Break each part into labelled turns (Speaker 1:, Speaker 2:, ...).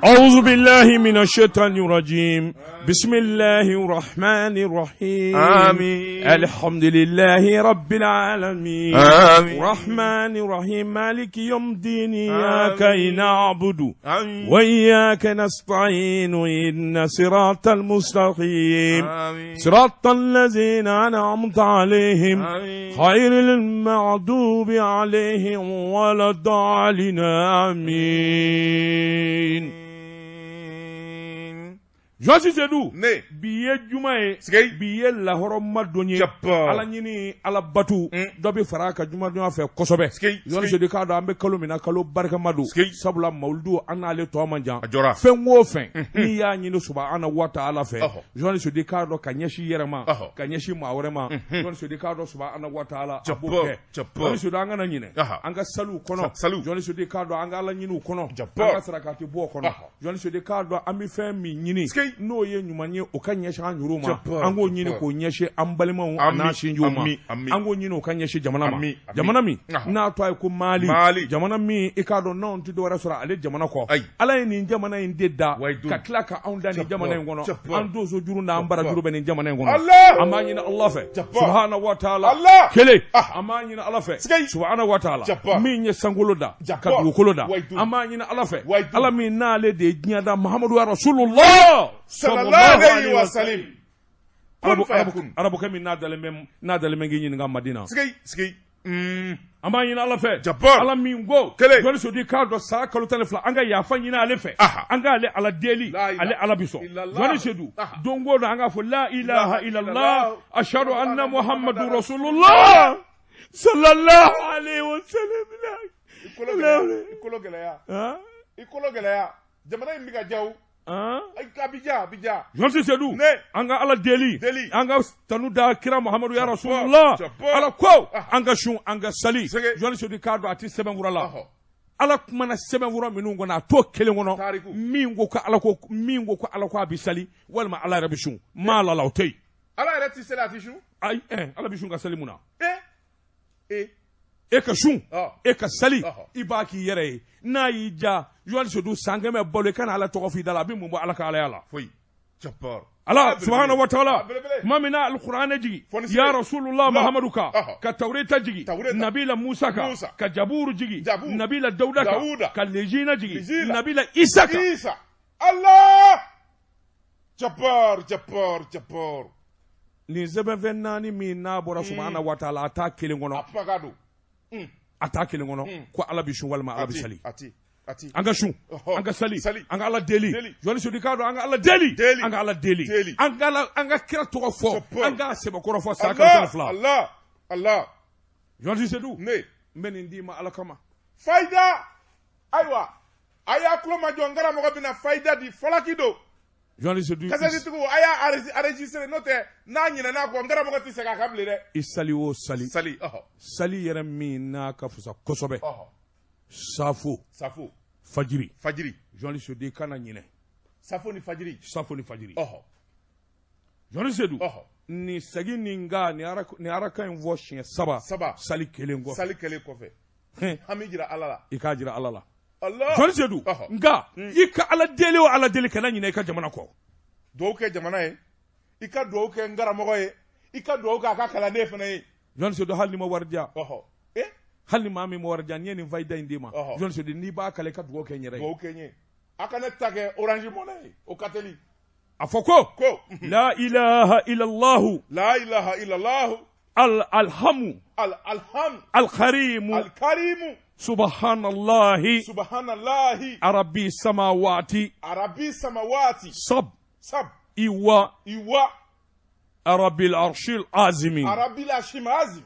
Speaker 1: أعوذ بالله من الشيطان الرجيم بسم الله الرحمن الرحيم
Speaker 2: آمين.
Speaker 1: الحمد لله رب العالمين
Speaker 2: آمين.
Speaker 1: الرحمن الرحيم مالك يوم الدين إياك
Speaker 2: آمين.
Speaker 1: نعبد
Speaker 2: آمين.
Speaker 1: وإياك نستعين إن صراط المستقيم
Speaker 2: آمين.
Speaker 1: صراط الذين أنعمت عليهم
Speaker 2: آمين.
Speaker 1: خير المغضوب عليهم ولا الضالين آمين Joasi Sedu
Speaker 2: Ne.
Speaker 1: bi ye juma ye
Speaker 2: Sigei.
Speaker 1: bi ye lahɔrɔma don ye
Speaker 2: Japa.
Speaker 1: ala ɲini ala batu dɔ bɛ fara a kan jumadonya fɛ kosɛbɛ
Speaker 2: Sigei,
Speaker 1: Joasi
Speaker 2: sigei.
Speaker 1: Sedu k'a dɔn an bɛ kalo min na kalo barikama don
Speaker 2: Sigei.
Speaker 1: sabula mawuludu an n'ale tɔ man jan
Speaker 2: A jɔra.
Speaker 1: fɛn o fɛn n'i y'a ɲini subahana wa taala fɛ
Speaker 2: Ɔhɔ.
Speaker 1: Joasi Sedu k'a dɔn ka ɲɛsin i yɛrɛ ma
Speaker 2: Ɔhɔ.
Speaker 1: ka ɲɛsin maa wɛrɛ ma Joasi Sedu k'a dɔn subahana wa taala a b'o
Speaker 2: Japa,
Speaker 1: kɛ
Speaker 2: japa.
Speaker 1: Joasi Sedu an kana ɲinɛ
Speaker 2: Aha.
Speaker 1: an ka saliw kɔnɔ
Speaker 2: Saliw.
Speaker 1: Joasi Sedu k'a dɔn an ka ala ɲiniw kɔnɔ
Speaker 2: Japa.
Speaker 1: an ka sarakati bɔ kɔnɔ
Speaker 2: Ɔhɔ.
Speaker 1: Joasi Sedu k'a dɔn an bɛ fɛn min ɲini
Speaker 2: Sigei.
Speaker 1: n'o ye ɲuman ye o ka ɲɛsin an yɛrɛw ma
Speaker 2: Japa,
Speaker 1: an k'o ɲini
Speaker 2: japa.
Speaker 1: k'o ɲɛsin an balimaw
Speaker 2: Ami,
Speaker 1: an'an sinjiw ma
Speaker 2: ami, ami.
Speaker 1: an k'o ɲini o ka ɲɛsin jamana ma
Speaker 2: Ami, ami.
Speaker 1: jamana min
Speaker 2: Aha.
Speaker 1: n'a tɔgɔ ye ko Mali
Speaker 2: Mali.
Speaker 1: jamana min i k'a dɔn n'anw tɛ dɔwɛrɛ sɔrɔ ale jamana kɔ
Speaker 2: Ayi.
Speaker 1: ala ye nin jamana in de da
Speaker 2: Wayidu.
Speaker 1: ka tila ka anw da nin
Speaker 2: Japa,
Speaker 1: jamana in kɔnɔ
Speaker 2: japa.
Speaker 1: an donso juru n'an barajuru bɛ nin jamana in kɔnɔ
Speaker 2: Allah.
Speaker 1: an b'a ɲini Allah fɛ
Speaker 2: Japa.
Speaker 1: subahana wa taala
Speaker 2: Allah.
Speaker 1: kelen
Speaker 2: Aha.
Speaker 1: an b'a ɲini Ala fɛ
Speaker 2: Sigei.
Speaker 1: subahana wa taala
Speaker 2: Japa.
Speaker 1: min ye sankolo da
Speaker 2: Japa.
Speaker 1: ka dugukolo da
Speaker 2: Wayidu.
Speaker 1: an b'a ɲini Ala fɛ
Speaker 2: Wayidu.
Speaker 1: Ala min n'ale de ye diɲɛ da Muhamadu ya Rasulullah
Speaker 2: Sallallahu alayhi wa sallam. Kun fayakun.
Speaker 1: Arabukɛ min n'a dalen bɛ n'a dalen bɛ k'i ɲininka Madina
Speaker 2: Sigei, sigei.
Speaker 1: an b'a ɲini Ala fɛ
Speaker 2: Jabbar.
Speaker 1: Ala min ko
Speaker 2: Kelen.
Speaker 1: jɔnni sodi k'a dɔn san kalo 12 an ka yafa ɲini ale fɛ
Speaker 2: Aha.
Speaker 1: an k'ale Ala deli
Speaker 2: La ilaha
Speaker 1: ale Ala bi sɔn
Speaker 2: illallah.
Speaker 1: jɔnni sedu
Speaker 2: Aha.
Speaker 1: don o don an k'a fɔ la ilaha illallah
Speaker 2: illallah.
Speaker 1: ashhadu anna muhammadu rasulullah sallallahu alayhi wa sallam
Speaker 2: I kolo gɛlɛya. I kolo gɛlɛya.
Speaker 1: Han?
Speaker 2: I kolo gɛlɛya. Jamana in bɛ ka diya o.
Speaker 1: Han?
Speaker 2: A bi diya, a bi diya.
Speaker 1: Jɔnsi Sedu
Speaker 2: Ne.
Speaker 1: an ka Ala deli
Speaker 2: Deli.
Speaker 1: an ka tanu da kira Muhamadu ya Rasulullah
Speaker 2: Jabbar.
Speaker 1: Ala ko
Speaker 2: Ah.
Speaker 1: an ka sun an ka sali
Speaker 2: Sege.
Speaker 1: Jɔnsi Sedu k'a dɔn a tɛ sɛbɛnfura la
Speaker 2: Ɔhɔ.
Speaker 1: Ala kumana sɛbɛnfura minnu kɔnɔ a t'o kelen kɔnɔ
Speaker 2: Tariku.
Speaker 1: min ko ko Ala ko min ko ko Ala ko a bɛ sali walima Ala yɛrɛ bɛ sun maa la la o tɛ yen
Speaker 2: Ala yɛrɛ ti seli a ti sun.
Speaker 1: ayi Ala bɛ sun ka sali mun na
Speaker 2: Eh. Eh.
Speaker 1: e ka sun
Speaker 2: Ɔ.
Speaker 1: e ka sali
Speaker 2: Ɔhɔ.
Speaker 1: i b'a k'i yɛrɛ ye n'a y'i ja Jɔnsi Sedu san 100 balo i kana Ala tɔgɔ f'i da la a bɛ mun bɔ Ala ka alaya la
Speaker 2: Foyi. Jabbar.
Speaker 1: Ala
Speaker 2: Ah, belebele.
Speaker 1: subahana wa taala
Speaker 2: Ah, belebele.
Speaker 1: tuma min na alikuranɛ jigi
Speaker 2: Fɔnisere.
Speaker 1: ya rasulullah
Speaker 2: La.
Speaker 1: muhamadu kan
Speaker 2: Ɔhɔ.
Speaker 1: ka tawureta jigi
Speaker 2: Tawureta.
Speaker 1: nabila musa kan
Speaker 2: Musa.
Speaker 1: ka jaburu jigi
Speaker 2: Jaburu.
Speaker 1: nabila dawuda kan
Speaker 2: Dawuda.
Speaker 1: ka lejina jigi
Speaker 2: Lejina.
Speaker 1: nabila isa kan
Speaker 2: Isa. Allah. Jabbar, Jabbar, Jabbar.
Speaker 1: nin sɛbɛnfɛn naani min n'a bɔra subahana wa taala a t'a kelen
Speaker 2: A
Speaker 1: kɔnɔ
Speaker 2: kumakan don.
Speaker 1: a t'a kelen kɔnɔ ko ala bi sun walima ala
Speaker 2: A
Speaker 1: bi
Speaker 2: ti,
Speaker 1: sali
Speaker 2: a ti, a ti.
Speaker 1: an ka sun
Speaker 2: Ɔhɔ.
Speaker 1: an ka sali
Speaker 2: Sali.
Speaker 1: an ka ala deli
Speaker 2: Deli.
Speaker 1: jɔnni sodi k'a dɔn an ka ala deli
Speaker 2: Deli.
Speaker 1: an ka ala deli
Speaker 2: Deli.
Speaker 1: an ka ala an ka kira tɔgɔ fɔ
Speaker 2: Jabbar.
Speaker 1: an k'a sɛbɛkɔrɔ fɔ san kalo tan
Speaker 2: Allah,
Speaker 1: ni fila
Speaker 2: Allah, Allah.
Speaker 1: jɔnni sedu
Speaker 2: Ne.
Speaker 1: n bɛ nin d'i ma ala kama
Speaker 2: Fayida. Ayiwa. A y'a tulo majɔ n karamɔgɔ bɛna fayida di falaki don.
Speaker 1: jɔnni sedu
Speaker 2: Kasɛtitigiw a y'a enregistré n'o tɛ n'a ɲinɛna kɔ n karamɔgɔ tɛ segin a kan bilen dɛ.
Speaker 1: i sali o sali
Speaker 2: Sali. Ɔhɔ.
Speaker 1: sali yɛrɛ min n'a ka fisa kosɛbɛ
Speaker 2: Ɔhɔ.
Speaker 1: safo
Speaker 2: Safo.
Speaker 1: fajiri
Speaker 2: Fajiri.
Speaker 1: jɔnni sedu i kana ɲinɛ
Speaker 2: Safo ni fajiri.
Speaker 1: safo ni fajiri
Speaker 2: Ɔhɔ.
Speaker 1: jɔnni sedu
Speaker 2: Ɔhɔ.
Speaker 1: nin segin nin ka nin araka in fɔ siɲɛ saba
Speaker 2: Saba.
Speaker 1: sali kelen kɔfɛ
Speaker 2: Sali kɛlen kɔfɛ.
Speaker 1: Hɛn,
Speaker 2: Hami jira Ala la.
Speaker 1: i k'a jira ala la
Speaker 2: Allah.
Speaker 1: jɔnni sedu
Speaker 2: Ɔhɔ.
Speaker 1: nka i ka ala deli o ala deli kana ɲinɛ i ka jamana kɔ
Speaker 2: Duwawu kɛ jamana ye. I ka duwawu kɛ n karamɔgɔ ye. I ka duwawu kɛ a ka kalanden fana ye.
Speaker 1: jɔnni sedu hali ni ma wari diya
Speaker 2: Ɔhɔ. Eh.
Speaker 1: hali ni maa min ma wari diya n'i ye nin fayida in d'i ma
Speaker 2: Ɔhɔ.
Speaker 1: jɔnni sedu n'i b'a kala i ka dugawu kɛ n yɛrɛ ye
Speaker 2: Duwawu kɛ n ye. A ka ne ta kɛ Orange Money ye. O ka teli.
Speaker 1: a fɔ ko
Speaker 2: Ko.
Speaker 1: la ilaha illallahu
Speaker 2: La ilaha illallah.
Speaker 1: al alhamu
Speaker 2: Al alham.
Speaker 1: alkarimu
Speaker 2: Al karimu.
Speaker 1: subhanallahi
Speaker 2: Subhanallahi.
Speaker 1: arabi samawati
Speaker 2: Arabi samawati.
Speaker 1: sab
Speaker 2: Sab.
Speaker 1: iwa
Speaker 2: Iwa.
Speaker 1: arabi arshil azimi
Speaker 2: Arabi la shimazim.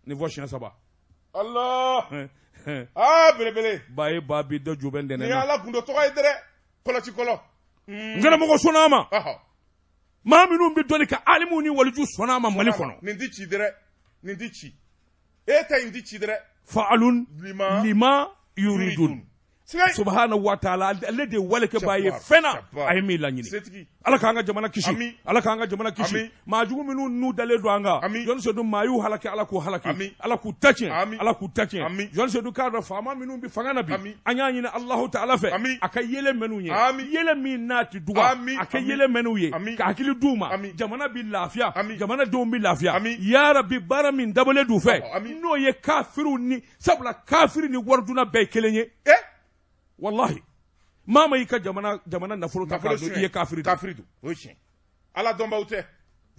Speaker 1: nin fɔ siɲɛ saba
Speaker 2: Allah. Ah belebele.
Speaker 1: ba ye ba bi dɔ ju bɛ n
Speaker 2: Nin
Speaker 1: dɛnɛ
Speaker 2: ye
Speaker 1: na
Speaker 2: Ala gundo tɔgɔ ye dɛrɛ. Kɔlɔsi kɔlɔ.
Speaker 1: n karamɔgɔ sɔnna a ma
Speaker 2: Ɔhɔ.
Speaker 1: maa minnu bɛ dɔnni kɛ alimu ni waliju sɔnna a ma mali kɔnɔ
Speaker 2: Nin ti ci dɛrɛ. Nin ti ci. E ta in ti ci dɛrɛ.
Speaker 1: fa'alun
Speaker 2: Lima.
Speaker 1: lima yuridun
Speaker 2: Yuridun.
Speaker 1: Subhanahu wa ta'ala, ale de ye walekɛbaa ye fɛn na a ye min laɲini. Ala k'an ka jamana kisi, Ala k'an ka jamana kisi. Maa jugu minnu n'u dalen don an kan, Jɔnni Sedu, maa y'u halaki, Ala k'u halaki, Ala k'u ta tiɲɛ, Ala k'u ta tiɲɛ. Jɔnni Sedu k'a dɔn faama minnu bɛ fanga na bi, an y'a ɲini Alahu ta'ala fɛ a ka yelen mɛn'u ye, yelen min n'a tɛ duga, a ka yelen mɛn'u ye, ka hakili d'u ma, jamana bɛ lafiya, jamanadenw bɛ lafiya. Ya Rabbi, baara min dabɔlen d'u fɛ, n'o ye kafiriw ni, sabula kafiri ni waridunna bɛɛ ye kelen ye. Wallahi, maa ma y'i ka jamana nafolo ta k'a dun, i ye kafiri.
Speaker 2: Kafiri don, o ye tiɲɛ. Ala dɔnbaw tɛ.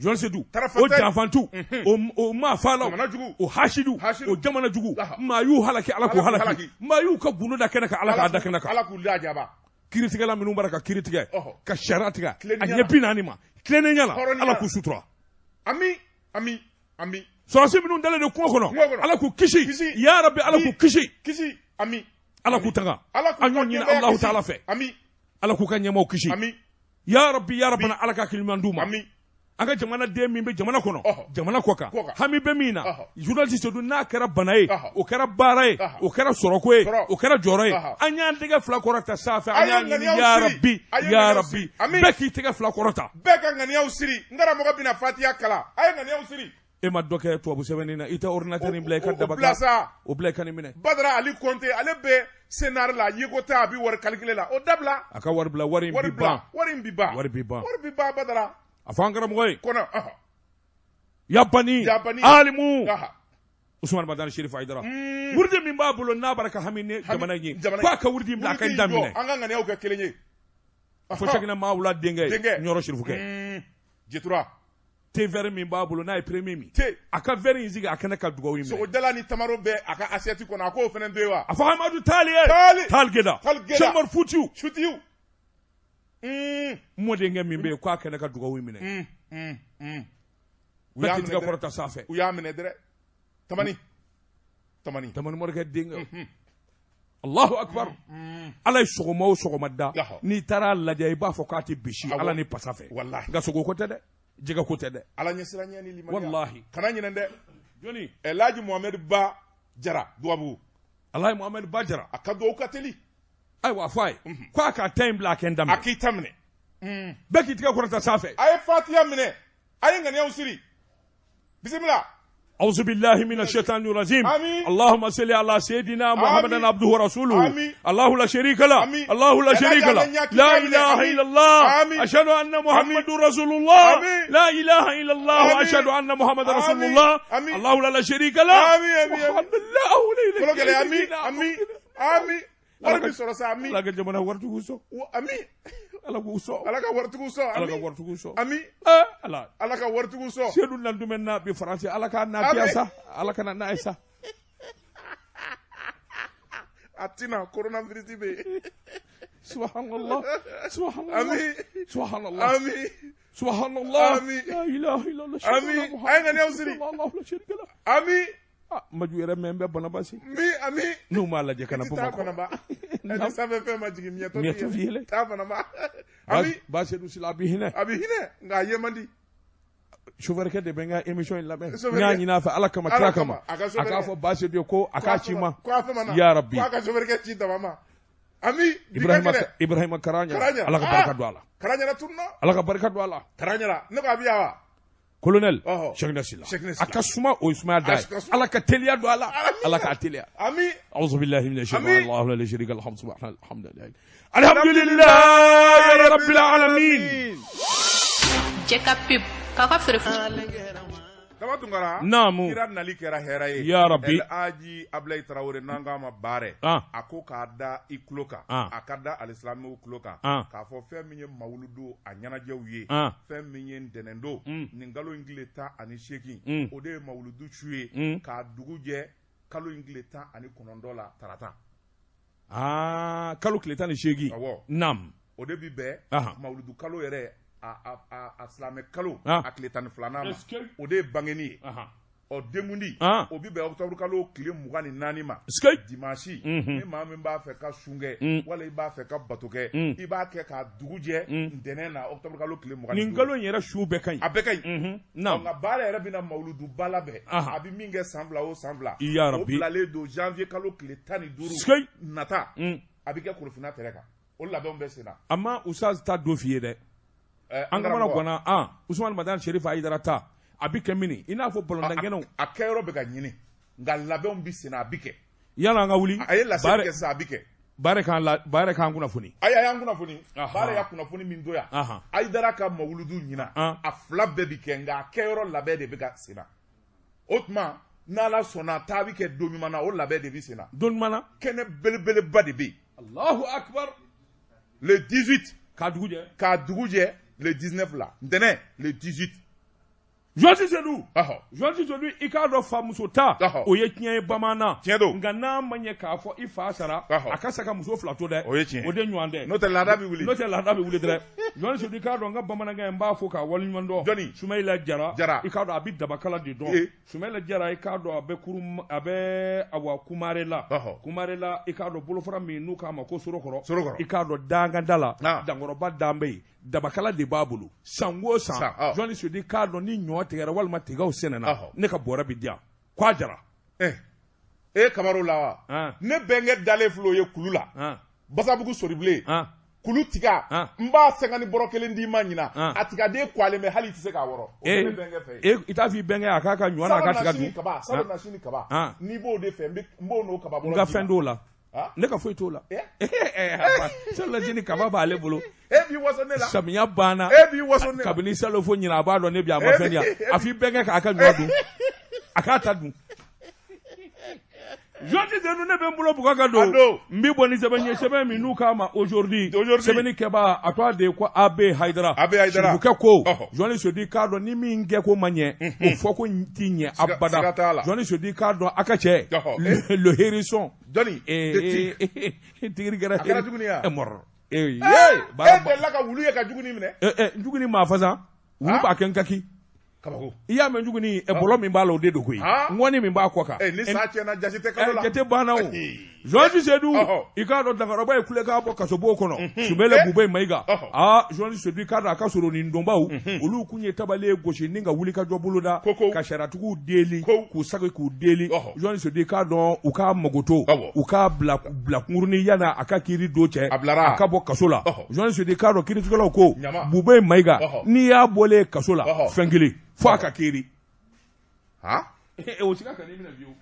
Speaker 1: Jɔn Sedu, o janfantu, o maa faalaw, o hasidu, o jamana jugu, maa y'u halaki, Ala k'u halaki, maa y'u ka gundo da kɛnɛ kan, Ala k'a da kɛnɛ kan,
Speaker 2: Ala k'u lajaba.
Speaker 1: Kiiritigɛla minnu bɔra ka kiiri tigɛ, ka sariya tigɛ, a ɲɛ 40 ma, tilennenya la, Ala k'u sutura.
Speaker 2: Ami, ami, ami.
Speaker 1: Sɔrɔdasi minnu dalen don kungo kɔnɔ, Ala k'u kisi, ya Rabbi, Ala k'u
Speaker 2: kisi, ami.
Speaker 1: Ala k'u tanga, an y'o ɲini Alahu ta'ala fɛ, Ala k'u ka ɲɛmaaw kisi, ya Rabbi, ya Rabbana, Ala ka hakili ɲuman d'u ma. An ka jamanaden min bɛ jamana kɔnɔ, jamana kɔ kan, hami bɛ min na, journaliste Sedu, n'a kɛra bana ye, o kɛra baara ye, o kɛra sɔrɔko ye, o kɛra jɔyɔrɔ ye, an y'an tɛgɛ fila kɔrɔta sanfɛ, an y'a ɲini ya Rabbi, ya Rabbi, bɛɛ k'i tɛgɛ fila kɔrɔta,
Speaker 2: bɛɛ ka ŋaniyaw siri. N karamɔgɔ bɛna Fatiya kalan, a ye ŋaniyaw siri.
Speaker 1: E ma dɔ kɛ tubabu sɛbɛnni na, i tɛ ordinateur in bila i ka daba kan, o bila i ka nin minɛ.
Speaker 2: Badara Ali Konte, ale bɛ scénar la, yeko tɛ, a bɛ wari calculer la, o dabila.
Speaker 1: A ka wari bila, wari in bi ban.
Speaker 2: Wari in bi ban.
Speaker 1: Wari bi ban.
Speaker 2: Wari bi ban, Badara.
Speaker 1: A fɔ an karamɔgɔ ye.
Speaker 2: Kɔnɔ.
Speaker 1: Ya bani. Alimu. Usumani Madani Sherifu Hayidara. Wurudi min b'a bolo n'a b'a ka hami ni jamana in ye, k'a ka wurudi in bila, a ka da minɛ.
Speaker 2: An ka ŋaniyaw kɛ kelen ye.
Speaker 1: Fo Sakina Mawula denkɛ.
Speaker 2: Denkɛ.
Speaker 1: Ɲɔrɔ Sherifukɛ.
Speaker 2: Jetura.
Speaker 1: Te verre min b'a bolo n'a ye premier min, a ka verre in sigi a kɛnɛ ka dugawu in minɛ.
Speaker 2: Sogodala ni tamaro bɛ a ka assiette kɔnɔ, a k'o fana to yen wa.
Speaker 1: A fɔ Amadu Taali ye. Taali Geda. Cheikh Umar Futiyu.
Speaker 2: Futiyu.
Speaker 1: Mɔdenkɛ min bɛ yen k'a kɛnɛ ka dugawu in minɛ. Bɛɛ k'i tɛgɛ kɔrɔta sanfɛ.
Speaker 2: U y'a minɛ dɛrɛ. Tamani. Tamani.
Speaker 1: Tamani morikɛ denkɛ. Allahu akbar. Ala ye sɔgɔma o sɔgɔma da, n'i taara lajɛ i b'a fɔ k'a tɛ bisi Ala ni pasa fɛ.
Speaker 2: Walahi.
Speaker 1: Nka sogo ko tɛ dɛ. Jɛgɛ ko tɛ dɛ.
Speaker 2: Ala ɲɛsiranɲɛ ni limaniya.
Speaker 1: Walahi.
Speaker 2: Kana ɲinɛ dɛ.
Speaker 1: Jɔnni?
Speaker 2: Elhaji Mohamed Ba Jara Duwabu.
Speaker 1: Alhaji Mohamed Ba Jara.
Speaker 2: A ka duwawu ka teli.
Speaker 1: Ayiwa, a fɔ a ye k'a k'a ta in bila, a kɛ n daminɛ.
Speaker 2: A k'i ta minɛ.
Speaker 1: Bɛɛ k'i tigɛ kɔrɔta sanfɛ.
Speaker 2: A ye Fatiya minɛ. A ye ŋaniyaw siri. Bisimila.
Speaker 1: أعوذ بالله من الشيطان الرجيم.
Speaker 2: آمين.
Speaker 1: اللهم صل على سيدنا محمد عبده ورسوله.
Speaker 2: آمين.
Speaker 1: الله لا شريك له.
Speaker 2: آمين.
Speaker 1: الله لا شريك له. لا إله إلا الله.
Speaker 2: آمين.
Speaker 1: أشهد أن محمد رسول الله.
Speaker 2: آمين.
Speaker 1: لا إله إلا الله.
Speaker 2: آمين.
Speaker 1: وأشهد أن محمد رسول
Speaker 2: آمين.
Speaker 1: الله.
Speaker 2: آمين.
Speaker 1: الله لا شريك له.
Speaker 2: آمين. آمين.
Speaker 1: سبحان الله.
Speaker 2: Kolo gɛlɛn, ami, ami, ami. Wari bi sɔrɔ sa, ami.
Speaker 1: Ala ka jamana waritigiw sɔn.
Speaker 2: Ami.
Speaker 1: Ala k'u sɔn.
Speaker 2: Ala ka waritigiw sɔn.
Speaker 1: Ala ka waritigiw sɔn.
Speaker 2: Ami.
Speaker 1: Ala.
Speaker 2: Ala ka waritigiw sɔn.
Speaker 1: Sedu Nantumɛ na bi Faransi, Ala k'a natiya sa. Ala kana n'a ye sa.
Speaker 2: A tɛna, coronavirus bɛ yen.
Speaker 1: Subhanallah. Subhanallah.
Speaker 2: Ami.
Speaker 1: Subhanallah.
Speaker 2: Ami.
Speaker 1: Subhanallah.
Speaker 2: Ami.
Speaker 1: La ilaha illallah.
Speaker 2: Ami. A ye ŋaniyaw siri.
Speaker 1: Allah la sharika lah.
Speaker 2: Ami.
Speaker 1: Maju yɛrɛ mɛn bɛ Banabasi.
Speaker 2: Mi, ami.
Speaker 1: N'u m'a lajɛ ka na
Speaker 2: Bamakɔ. Taa Banaba. Ni sanfɛ fɛn ma jigin, miɲɛtɔ
Speaker 1: fi yɛlɛ.
Speaker 2: Taa Banaba. Ami.
Speaker 1: Ba Sedu Sila, a bɛ hinɛ.
Speaker 2: A bɛ hinɛ, nka a ye man di.
Speaker 1: Chauffeur kɛ de bɛ n ka émission in labɛn. N y'a ɲini a fɛ Ala kama, kira kama. A k'a fɔ Ba Sedu ye ko a k'a ci ma. Ya Rabbi.
Speaker 2: Ko a ka chauffeur kɛ ci daba ma. Ami.
Speaker 1: Ibrahima Karaɲa. Ala ka barika don a la.
Speaker 2: Karaɲa tununa.
Speaker 1: Ala ka barika don a la.
Speaker 2: Karaɲa, ne ko a bɛ yan wa?
Speaker 1: Colonel Cheikhna Sila, a ka suma, o ye sumaya da ye. Ala ka teliya don a la, Ala k'a teliya.
Speaker 2: Ami.
Speaker 1: A'udhu billahi minash shaitani Allahu la sharika lahu, alhamdulillah, alhamdulillahi rabbil alamin.
Speaker 3: Jɛka pub k'aw ka feere.
Speaker 2: Daba Tunkara.
Speaker 1: Naamu.
Speaker 2: Kira nali kɛra hɛrɛ ye.
Speaker 1: Ya Rabbi.
Speaker 2: El Hadji Ablaye Traoré, n'an k'a ma Baarɛ. A ko k'a da i tulo kan. A ka da alisilamɛw tulo kan. K'a fɔ fɛn min ye mawuludu a ɲɛnajɛw ye. Fɛn min ye ntɛnɛndon. Nin kalo in tile 18. O de ye mawuludu su ye. K'a dugu jɛ kalo in tile 19 la tarata.
Speaker 1: Kalo tile 18.
Speaker 2: Awɔ.
Speaker 1: Naam.
Speaker 2: O de bi bɛn mawuludu kalo yɛrɛ. A silamɛ kalo a tile 12nan ma, o de ye bangeni ye. Ɔ denkundi o bi bɛn octobre kalo tile 24 ma, dimanche. Ni maa min b'a fɛ ka sun kɛ wala i b'a fɛ ka bato kɛ, i b'a kɛ k'a dugu jɛ ntɛnɛn na octobre kalo tile 25.
Speaker 1: Nin kalo in yɛrɛ su bɛɛ ka ɲi.
Speaker 2: A bɛɛ ka ɲi. Nka baara yɛrɛ bɛna mawuluduba labɛn, a bɛ min kɛ san 2 o san 2.
Speaker 1: Ya Rabbi.
Speaker 2: O bilalen don janvier kalo tile 15 nata. A bɛ kɛ Korofina terrain kan, o labɛnw bɛ sen na.
Speaker 1: A ma Usaz ta don f'i ye dɛ. An kamana ganna an Usumani Madani Serifu Ayidara ta a bɛ kɛ mini i n'a fɔ balontankɛnɛw.
Speaker 2: A kɛyɔrɔ bɛ ka ɲini, nka labɛnw bɛ sen na, a bɛ kɛ.
Speaker 1: Yanni an ka wuli.
Speaker 2: A ye laseli kɛ sisan, a bɛ kɛ.
Speaker 1: Baara k'an la, baara k'an kunnafoni.
Speaker 2: Ayi, a y'an kunnafoni. Baara y'a kunnafoni min to yan. Ayidara ka mawuludu ɲinan, a fila bɛɛ bɛ kɛ, nka a kɛyɔrɔ labɛn de bɛ ka sen na. O tuma n'Ala sɔnna, taa bɛ kɛ don ɲuman na, o labɛn de bɛ sen na.
Speaker 1: Don ɲuman na.
Speaker 2: Kɛnɛ belebeleba de bɛ yen.
Speaker 1: Allahu akbar.
Speaker 2: Le 18.
Speaker 1: K'a dugu jɛ.
Speaker 2: K'a dugu jɛ le 19 la. Ntɛnɛn le 18.
Speaker 1: Journaliste Seydou. Journaliste Seydou, i k'a dɔn famuso ta, o ye tiɲɛ ye bamanan.
Speaker 2: Tiɲɛ don.
Speaker 1: Nka n'a ma ɲɛ k'a fɔ i fa sara, a ka sa ka muso fila to dɛ.
Speaker 2: O ye tiɲɛ.
Speaker 1: O de ɲɔgɔn tɛ.
Speaker 2: N'o tɛ laada bɛ wuli.
Speaker 1: N'o tɛ laada bɛ wuli dɛ. Journaliste Seydou, i k'a dɔn n ka bamanankan in n b'a fɔ k'a waleɲuman dɔn.
Speaker 2: Jɔnni?
Speaker 1: Sumayila Jara.
Speaker 2: Jara.
Speaker 1: I k'a dɔn a bɛ dabakala de dɔn. Sumayila Jara, i k'a dɔn a bɛ kurun, a bɛ awa Kumarela. Kumarela, i k'a dɔn bolofara min n'u k'a ma ko Sorokɔrɔ.
Speaker 2: Sorokɔrɔ.
Speaker 1: I k'a dɔn Danganda la. Dankɔrɔba dan bɛ yen. Dabakala de b'a bolo san o san. Journaliste Seydou, i k'a dɔn ni ɲɔ tigɛra walima tigaw sɛnɛna, ne ka bɔrɛ bɛ di yan k'a jara.
Speaker 2: E Kamaro la wa, ne bɛnkɛ dalen filɛ o ye kulu la, Basabugu Soribilen, kulu tiga, n b'a sɛgɛn ni bɔrɔ kelen d'i ma ɲinan, a tigaden kwalen bɛ, hali i tɛ se k'a wɔrɔ. O bɛ ne bɛnkɛ fɛ
Speaker 1: yen. I t'a fɔ i bɛnkɛ a k'a ka ɲɔ n'a ka tiga dun.
Speaker 2: Salon na sini kaba, n'i b'o de fɛ, n b'o n'o kaba bɔrɔ d'i ma.
Speaker 1: N ka fɛn t'o la. Ne ka foyi t'o la. Salon sini kaba b'ale bolo.
Speaker 2: E b'i waso ne la.
Speaker 1: Samiya banna.
Speaker 2: E b'i waso ne la.
Speaker 1: Kabini salon fo ɲinan a b'a dɔn ne bi a ma fɛn di yan. A f'i bɛnkɛ k'a ka ɲɔ dun. A k'a ta dun. Journaliste Seydou, ne bɛ n bolo bugɔ ka don. N bɛ bɔ ni sɛbɛn ye, sɛbɛn min n'u k'a ma aujourd'hui. Sɛbɛnni kɛbaa a tɔgɔ de ye ko AB Hayidara.
Speaker 2: AB Hayidara.
Speaker 1: Sirifukɛ ko. Journaliste Seydou, i k'a dɔn ni min kɛ ko ma ɲɛ, o fɔ ko ti ɲɛ abada. Journaliste Seydou, i k'a dɔn a ka cɛ. Le hérisson.
Speaker 2: Jɔnni?
Speaker 1: Tigiri kɛra.
Speaker 2: A kɛra juguni ya?
Speaker 1: Mɔrɔ.
Speaker 2: E delila ka wulu ye ka juguni minɛ?
Speaker 1: Juguni maa fasa. Wulu b'a kɛ n kaki.
Speaker 2: Kabako.
Speaker 1: I y'a mɛn juguni bɔlɔ min b'a la o de don koyi. Ŋɔni min b'a kɔ kan.
Speaker 2: Ni sa tiɲɛna jate tɛ kalo la.
Speaker 1: Jate banna o. Journaliste Seydou, i k'a dɔn dankɔrɔba ye kulekan bɔ kasobon kɔnɔ. Sumayila Bubɛyi Mayiga. Aa, journaliste Seydou, i k'a dɔn a ka sɔrɔ nin donbaw, olu kun ye tabale gosi ni ka wulikajɔ boloda. Ka sariyatigiw deli, k'u sagi k'u deli. Journaliste Seydou, i k'a dɔn u k'a magoto, u k'a bila kunkurunin yanni a ka kiiri don cɛ. A ka bɔ kaso la. Journaliste Seydou, i k'a dɔn kiiritigɛlaw ko, Bubɛyi Mayiga, n'i y'a bɔlen kaso la, fɛn kelen. Fo a ka kiiri. O siga kan'i minɛ fiyewu.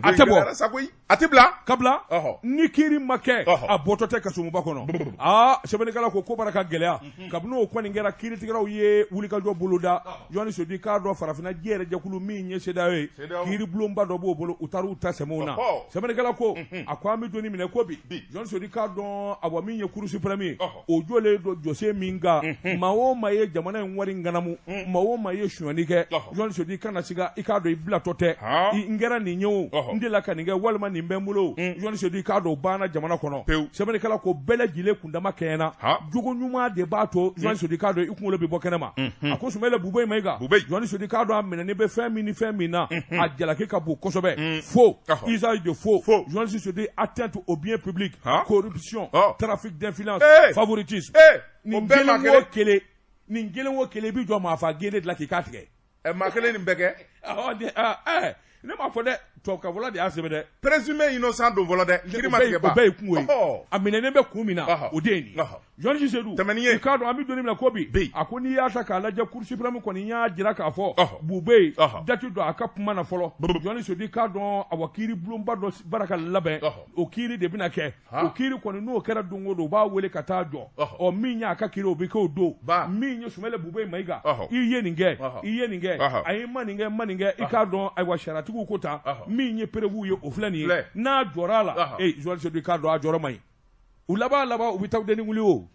Speaker 1: A tɛ bɔ.
Speaker 2: A tɛ bila.
Speaker 1: Ka bila. Ni kiiri ma kɛ, a bɔtɔ tɛ kasomuba kɔnɔ. Aa, sɛbɛnnikɛla ko ko bara ka gɛlɛya. Kabini o kɔni kɛra, kiiritigɛlaw ye wulikajɔ boloda. Journaliste Seydou, i k'a dɔn farafinna diɲɛ yɛrɛ jɛkulu min ye CEDEAO ye, kiiribulonba dɔ b'o bolo, u taara u ta sɛmɛ o na. Sɛbɛnnikɛla ko, a ko an bɛ don min na ko bi, Journaliste Seydou, i k'a dɔn awa min ye Cour suprême ye, o jɔlen don jɔsen min kan, maa o maa ye jamana in wari ŋanamu, maa o maa ye sonyali kɛ, Journaliste Seydou, i kana siga, i k'a dɔn i bilatɔ tɛ. N kɛra nin ye o, n delila ka nin kɛ walima nin bɛ n bolo. Journaliste Seydou, i k'a dɔn o banna jamana kɔnɔ. Sɛbɛnnikɛla ko bɛɛ lajɛlen kundama kɛɲɛna. Jogo ɲuman de b'a to, journaliste Seydou, i k'a dɔn i kunkolo bɛ bɔ kɛnɛ ma. A ko Sumayila Bubɛyi Mayiga, journaliste Seydou, i k'a dɔn a minɛnen bɛ fɛn min ni fɛn min na, a jalaki ka bon kosɛbɛ. Faux, usage de faux, journaliste Seydou, atteinte au bien public, corruption, trafic d'influence, favoritisme. Nin kelen o kelen, nin kelen o kelen i bɛ jɔ maa fa gele de la k'i k'a tigɛ.
Speaker 2: Maa kelen nin bɛɛ kɛ.
Speaker 1: Ne m'a fɔ dɛ, tubabufɔla de y'a sɛbɛn dɛ.
Speaker 2: Présumé innocent don fɔlɔ dɛ. Kiiri ma tigɛ ban.
Speaker 1: O bɛɛ ye kungo ye. A minɛnen bɛ kun min na, o de ye nin ye. Journaliste Seydou,
Speaker 2: tɛmɛni ye.
Speaker 1: I k'a dɔn an bɛ don min na ko bi, a ko n'i y'a ta k'a lajɛ Cour suprême kɔni y'a jira k'a fɔ, Bubɛyi date don a ka kuma na fɔlɔ. Journaliste Seydou, i k'a dɔn awa kiiri bulonba dɔ bara ka labɛn, o kiiri de bɛna kɛ. O kiiri kɔni n'o kɛra don o don, u b'a wele ka taa jɔ. Ɔ min y'a ka kiiri o bɛ kɛ o don. Min ye Sumayila Bubɛyi Mayiga, i ye nin kɛ, i ye nin kɛ, ayi ma nin kɛ, ma nin kɛ, i k'a dɔn ayiwa sariyatigiw ko tan, min ye preuve ye o filɛ nin ye. N'a jɔra a la, journaliste Seydou, i k'a dɔn a jɔyɔrɔ man ɲi. U laban u bɛ Tawudeni wuli o.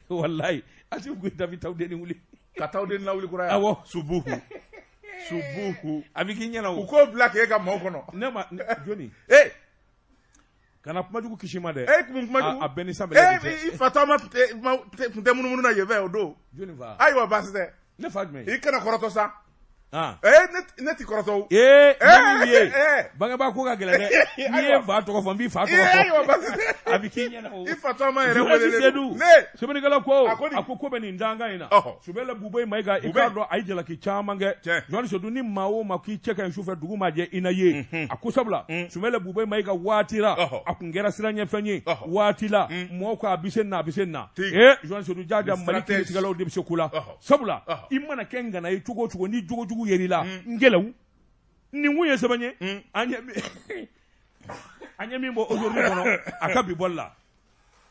Speaker 1: Walayi, Asimi Goyita bɛ Tawudeni wuli.
Speaker 2: Ka Tawudeni lawuli kura yan.
Speaker 1: Awɔ.
Speaker 2: Subuhu. Subuhu.
Speaker 1: A bɛ k'i ɲɛna o.
Speaker 2: U k'o bila k'e ka maaw kɔnɔ.
Speaker 1: Ne ma jɔni. Kana kuma jugu kisi ma dɛ.
Speaker 2: Kun kuma jugu.
Speaker 1: A bɛɛ ni san bɛɛ lajɛlen.
Speaker 2: I fa tɔgɔma tun tɛ munumunu na yen fɛ o don.
Speaker 1: Jɔni fa?
Speaker 2: Ayiwa baasi tɛ.
Speaker 1: Ne fa jumɛn?
Speaker 2: I kana kɔrɔtɔ sa. Ne ti kɔrɔtɔ o.
Speaker 1: Ee ne ye bangebaa ko ka gɛlɛn dɛ. N'i ye fa tɔgɔ fɔ n b'i fa tɔgɔ fɔ. A bɛ k'i ɲɛna o.
Speaker 2: I fa tɔgɔ ma yɛrɛ wele.
Speaker 1: Sedu sɛbɛnnikɛla ko a ko ko bɛ nin dankan in na. Soumaïla Boubèye Maïga i k'a dɔn a ye jalaki caman kɛ. Journaliste Sedu ni maa o maa k'i cɛ ka ɲi sufɛ dugu ma jɛ i na ye. A ko sabula Soumaïla Boubèye Maïga waati la a kun kɛra siranɲɛfɛn ye waati la mɔgɔw ko a bɛ se nin na a bɛ se nin na. Ee Journaliste Sedu jaja Mali kiiritigɛlaw de bɛ se ko la. Sabula i mana kɛ ŋana ye cogo o cogo ni jogojugu yer'i la n gɛlɛw nin kun ye sɛbɛn ye an ye min bɔ aujourd'hui kɔnɔ a ka bi bɔli la.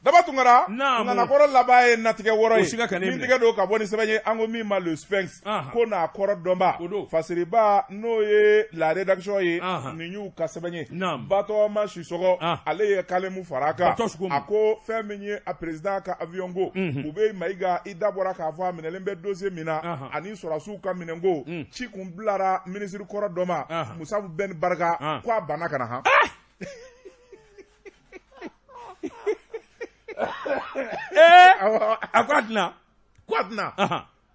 Speaker 2: Daba Tunkara ŋanakɔrɔ laban ye natigɛ wɔrɔ ye min tigɛ don ka bɔ ni sɛbɛn ye an ko min ma le Sphinx ko n'a kɔrɔ dɔnba Fasiriba n'o ye la rédaction ye nin y'u ka sɛbɛn ye Batɔma Sisɔgɔ ale ye kalemu fara a kan a ko fɛn min ye a président ka avion ko Boubèye Maïga i da bɔra k'a fɔ a minɛlen bɛ dossier min na ani sɔrɔdasiw ka minɛnko ci kun bilara minisiri kɔrɔ dɔ ma Moussa Ben Barka ko a banna ka na han.
Speaker 1: A ko a tɛna.
Speaker 2: Ko a tɛna.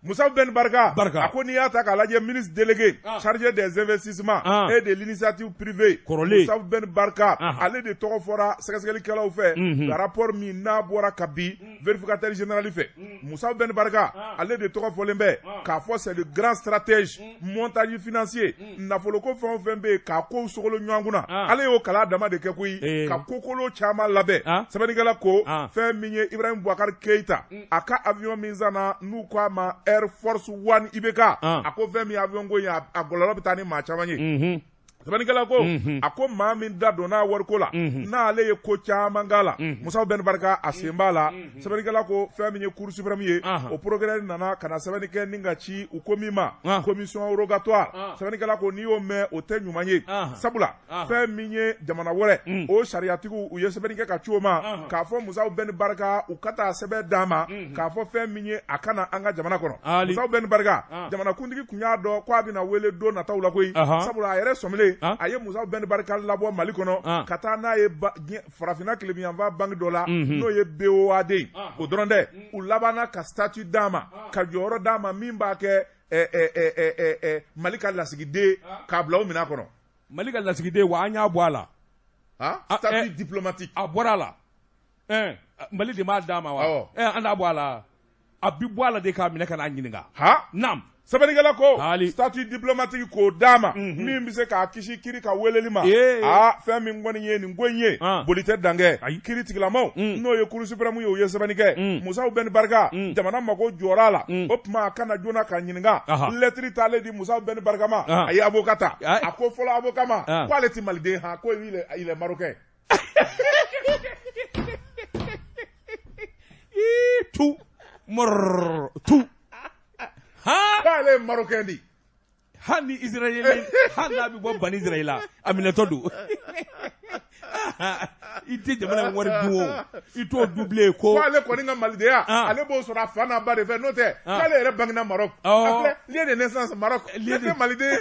Speaker 2: Moussa Ben Barka a ko n'i y'a ta k'a lajɛ ministre délégué chargé des investissements et de l'initiative privée
Speaker 1: kɔrɔlen
Speaker 2: Moussa Ben Barka ale de tɔgɔ fɔra sɛgɛsɛgɛlikɛlaw fɛ rapport min n'a bɔra ka bi vérificateur général fɛ Moussa Ben Barka ale de tɔgɔ fɔlen bɛ k'a fɔ c'est le grand stratège montage financier nafoloko fɛn o fɛn bɛ yen k'a kow sogolo ɲɔgɔn kunna ale y'o kalan dama de kɛ koyi ka kokolo caman labɛn sɛbɛnnikɛla ko fɛn min ye Ibrahim Boubacar Keïta a ka avion min sanna n'u ko a ma Air Force One IBK a ko fɛn min ye avion ko in a gɔlɔlɔ bɛ taa ni maa caman ye. Sɛbɛnnikɛla ko a ko maa min da donna wariko la n'ale ye ko caman k'a la Moussa Ben Barka a sen b'a la. Sɛbɛnnikɛla ko fɛn min ye Cour suprême ye o procureur nana ka na sɛbɛnni kɛ ni ka ci u ko min ma commission rogatoire. Sɛbɛnnikɛla ko n'i y'o mɛn o tɛ ɲuman ye sabula fɛn min ye jamana wɛrɛ o sariyatigiw u ye sɛbɛnni kɛ ka ci o ma k'a fɔ Moussa Ben Barka u ka taa sɛbɛn d'a ma k'a fɔ fɛn min ye a ka na an ka jamana kɔnɔ. Moussa Ben Barka jamanakuntigi kun y'a dɔn ko a bɛna wele don nataw la koyi sabula a yɛrɛ sɔmilen a ye Moussa Ben Barka labɔ Mali kɔnɔ ka taa n'a ye farafinna tilebinyanfan banque dɔ la n'o ye BOAD ye. O dɔrɔn tɛ, u labanna ka statut d'a ma ka jɔyɔrɔ d'a ma min b'a kɛ Mali ka lasigiden k'a bila o minɛn kɔnɔ.
Speaker 1: Mali ka lasigiden wa an y'a bɔ a la.
Speaker 2: Statut diplomatique.
Speaker 1: A bɔra a la. Mali de m'a d'a ma wa? An t'a bɔ a la. A bi bɔ a la de k'a minɛ ka n'a ɲininka. Naam.
Speaker 2: Sɛbɛnnikɛla ko statut diplomatique k'o d'a ma min bɛ se k'a kisi kiri ka weleli ma. Aa fɛn min kɔni ye nin ko in ye boli tɛ dankɛ kiri tigilamaw n'o ye Cour suprême ye u ye sɛbɛnni kɛ Moussa Ben Barka jamana mako jɔra a la o tuma a ka na joona ka ɲininka. Lɛtiri taalen di Moussa Ben Barka ma a ye avocat ta a ko fɔlɔ avocat ma ko ale tɛ maliden han ko il est marocain.
Speaker 1: Tu mɔrɔ tu.
Speaker 2: K'ale ye marocain de ye.
Speaker 1: Hali ni israélien hali n'a bɛ bɔ bani Israël la a minɛtɔ don. I tɛ jamana in wari dun o i t'o dun bilen ko.
Speaker 2: K'ale kɔni ka malidenya ale b'o sɔrɔ a fa n'a ba de fɛ n'o tɛ k'ale yɛrɛ bangena Maroc. A filɛ lieu de naissance Maroc. Ne tɛ maliden.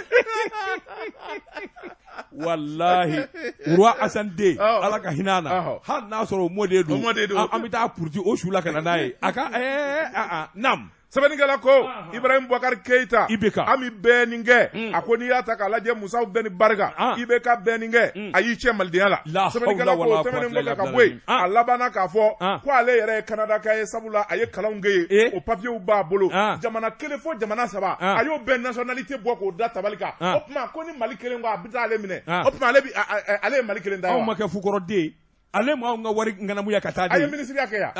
Speaker 1: Walahi roi Hassan II Ala ka hinɛ a na hali n'a sɔrɔ o mɔden don an bɛ taa puruti o su la ka na n'a ye a ka naam.
Speaker 2: Sɛbɛnnikɛla ko Ibrahim Boubacar Keïta
Speaker 1: IBK
Speaker 2: Ami bɛɛ nin kɛ a ko n'i y'a ta k'a lajɛ Moussa Ben Barka IBK bɛɛ nin kɛ a y'i cɛ malidenya la. Sɛbɛnnikɛla ko o tɛmɛnen kɔfɛ ka bɔ yen a labanna k'a fɔ ko ale yɛrɛ ye Kanadaka ye sabula a ye kalanw kɛ yen o papiyew b'a bolo jamana kelen fo jamana saba a y'o bɛɛ nationalité bɔ k'o da tabali kan o tuma ko ni Mali kelen ko a bɛ taa ale minɛ o tuma ale ye Mali kelen ta ye wa?
Speaker 1: Anw ma kɛ fukɔrɔden ale ma anw ka wari ŋanamuya ka taa
Speaker 2: de. A ye minisiriya kɛ yan.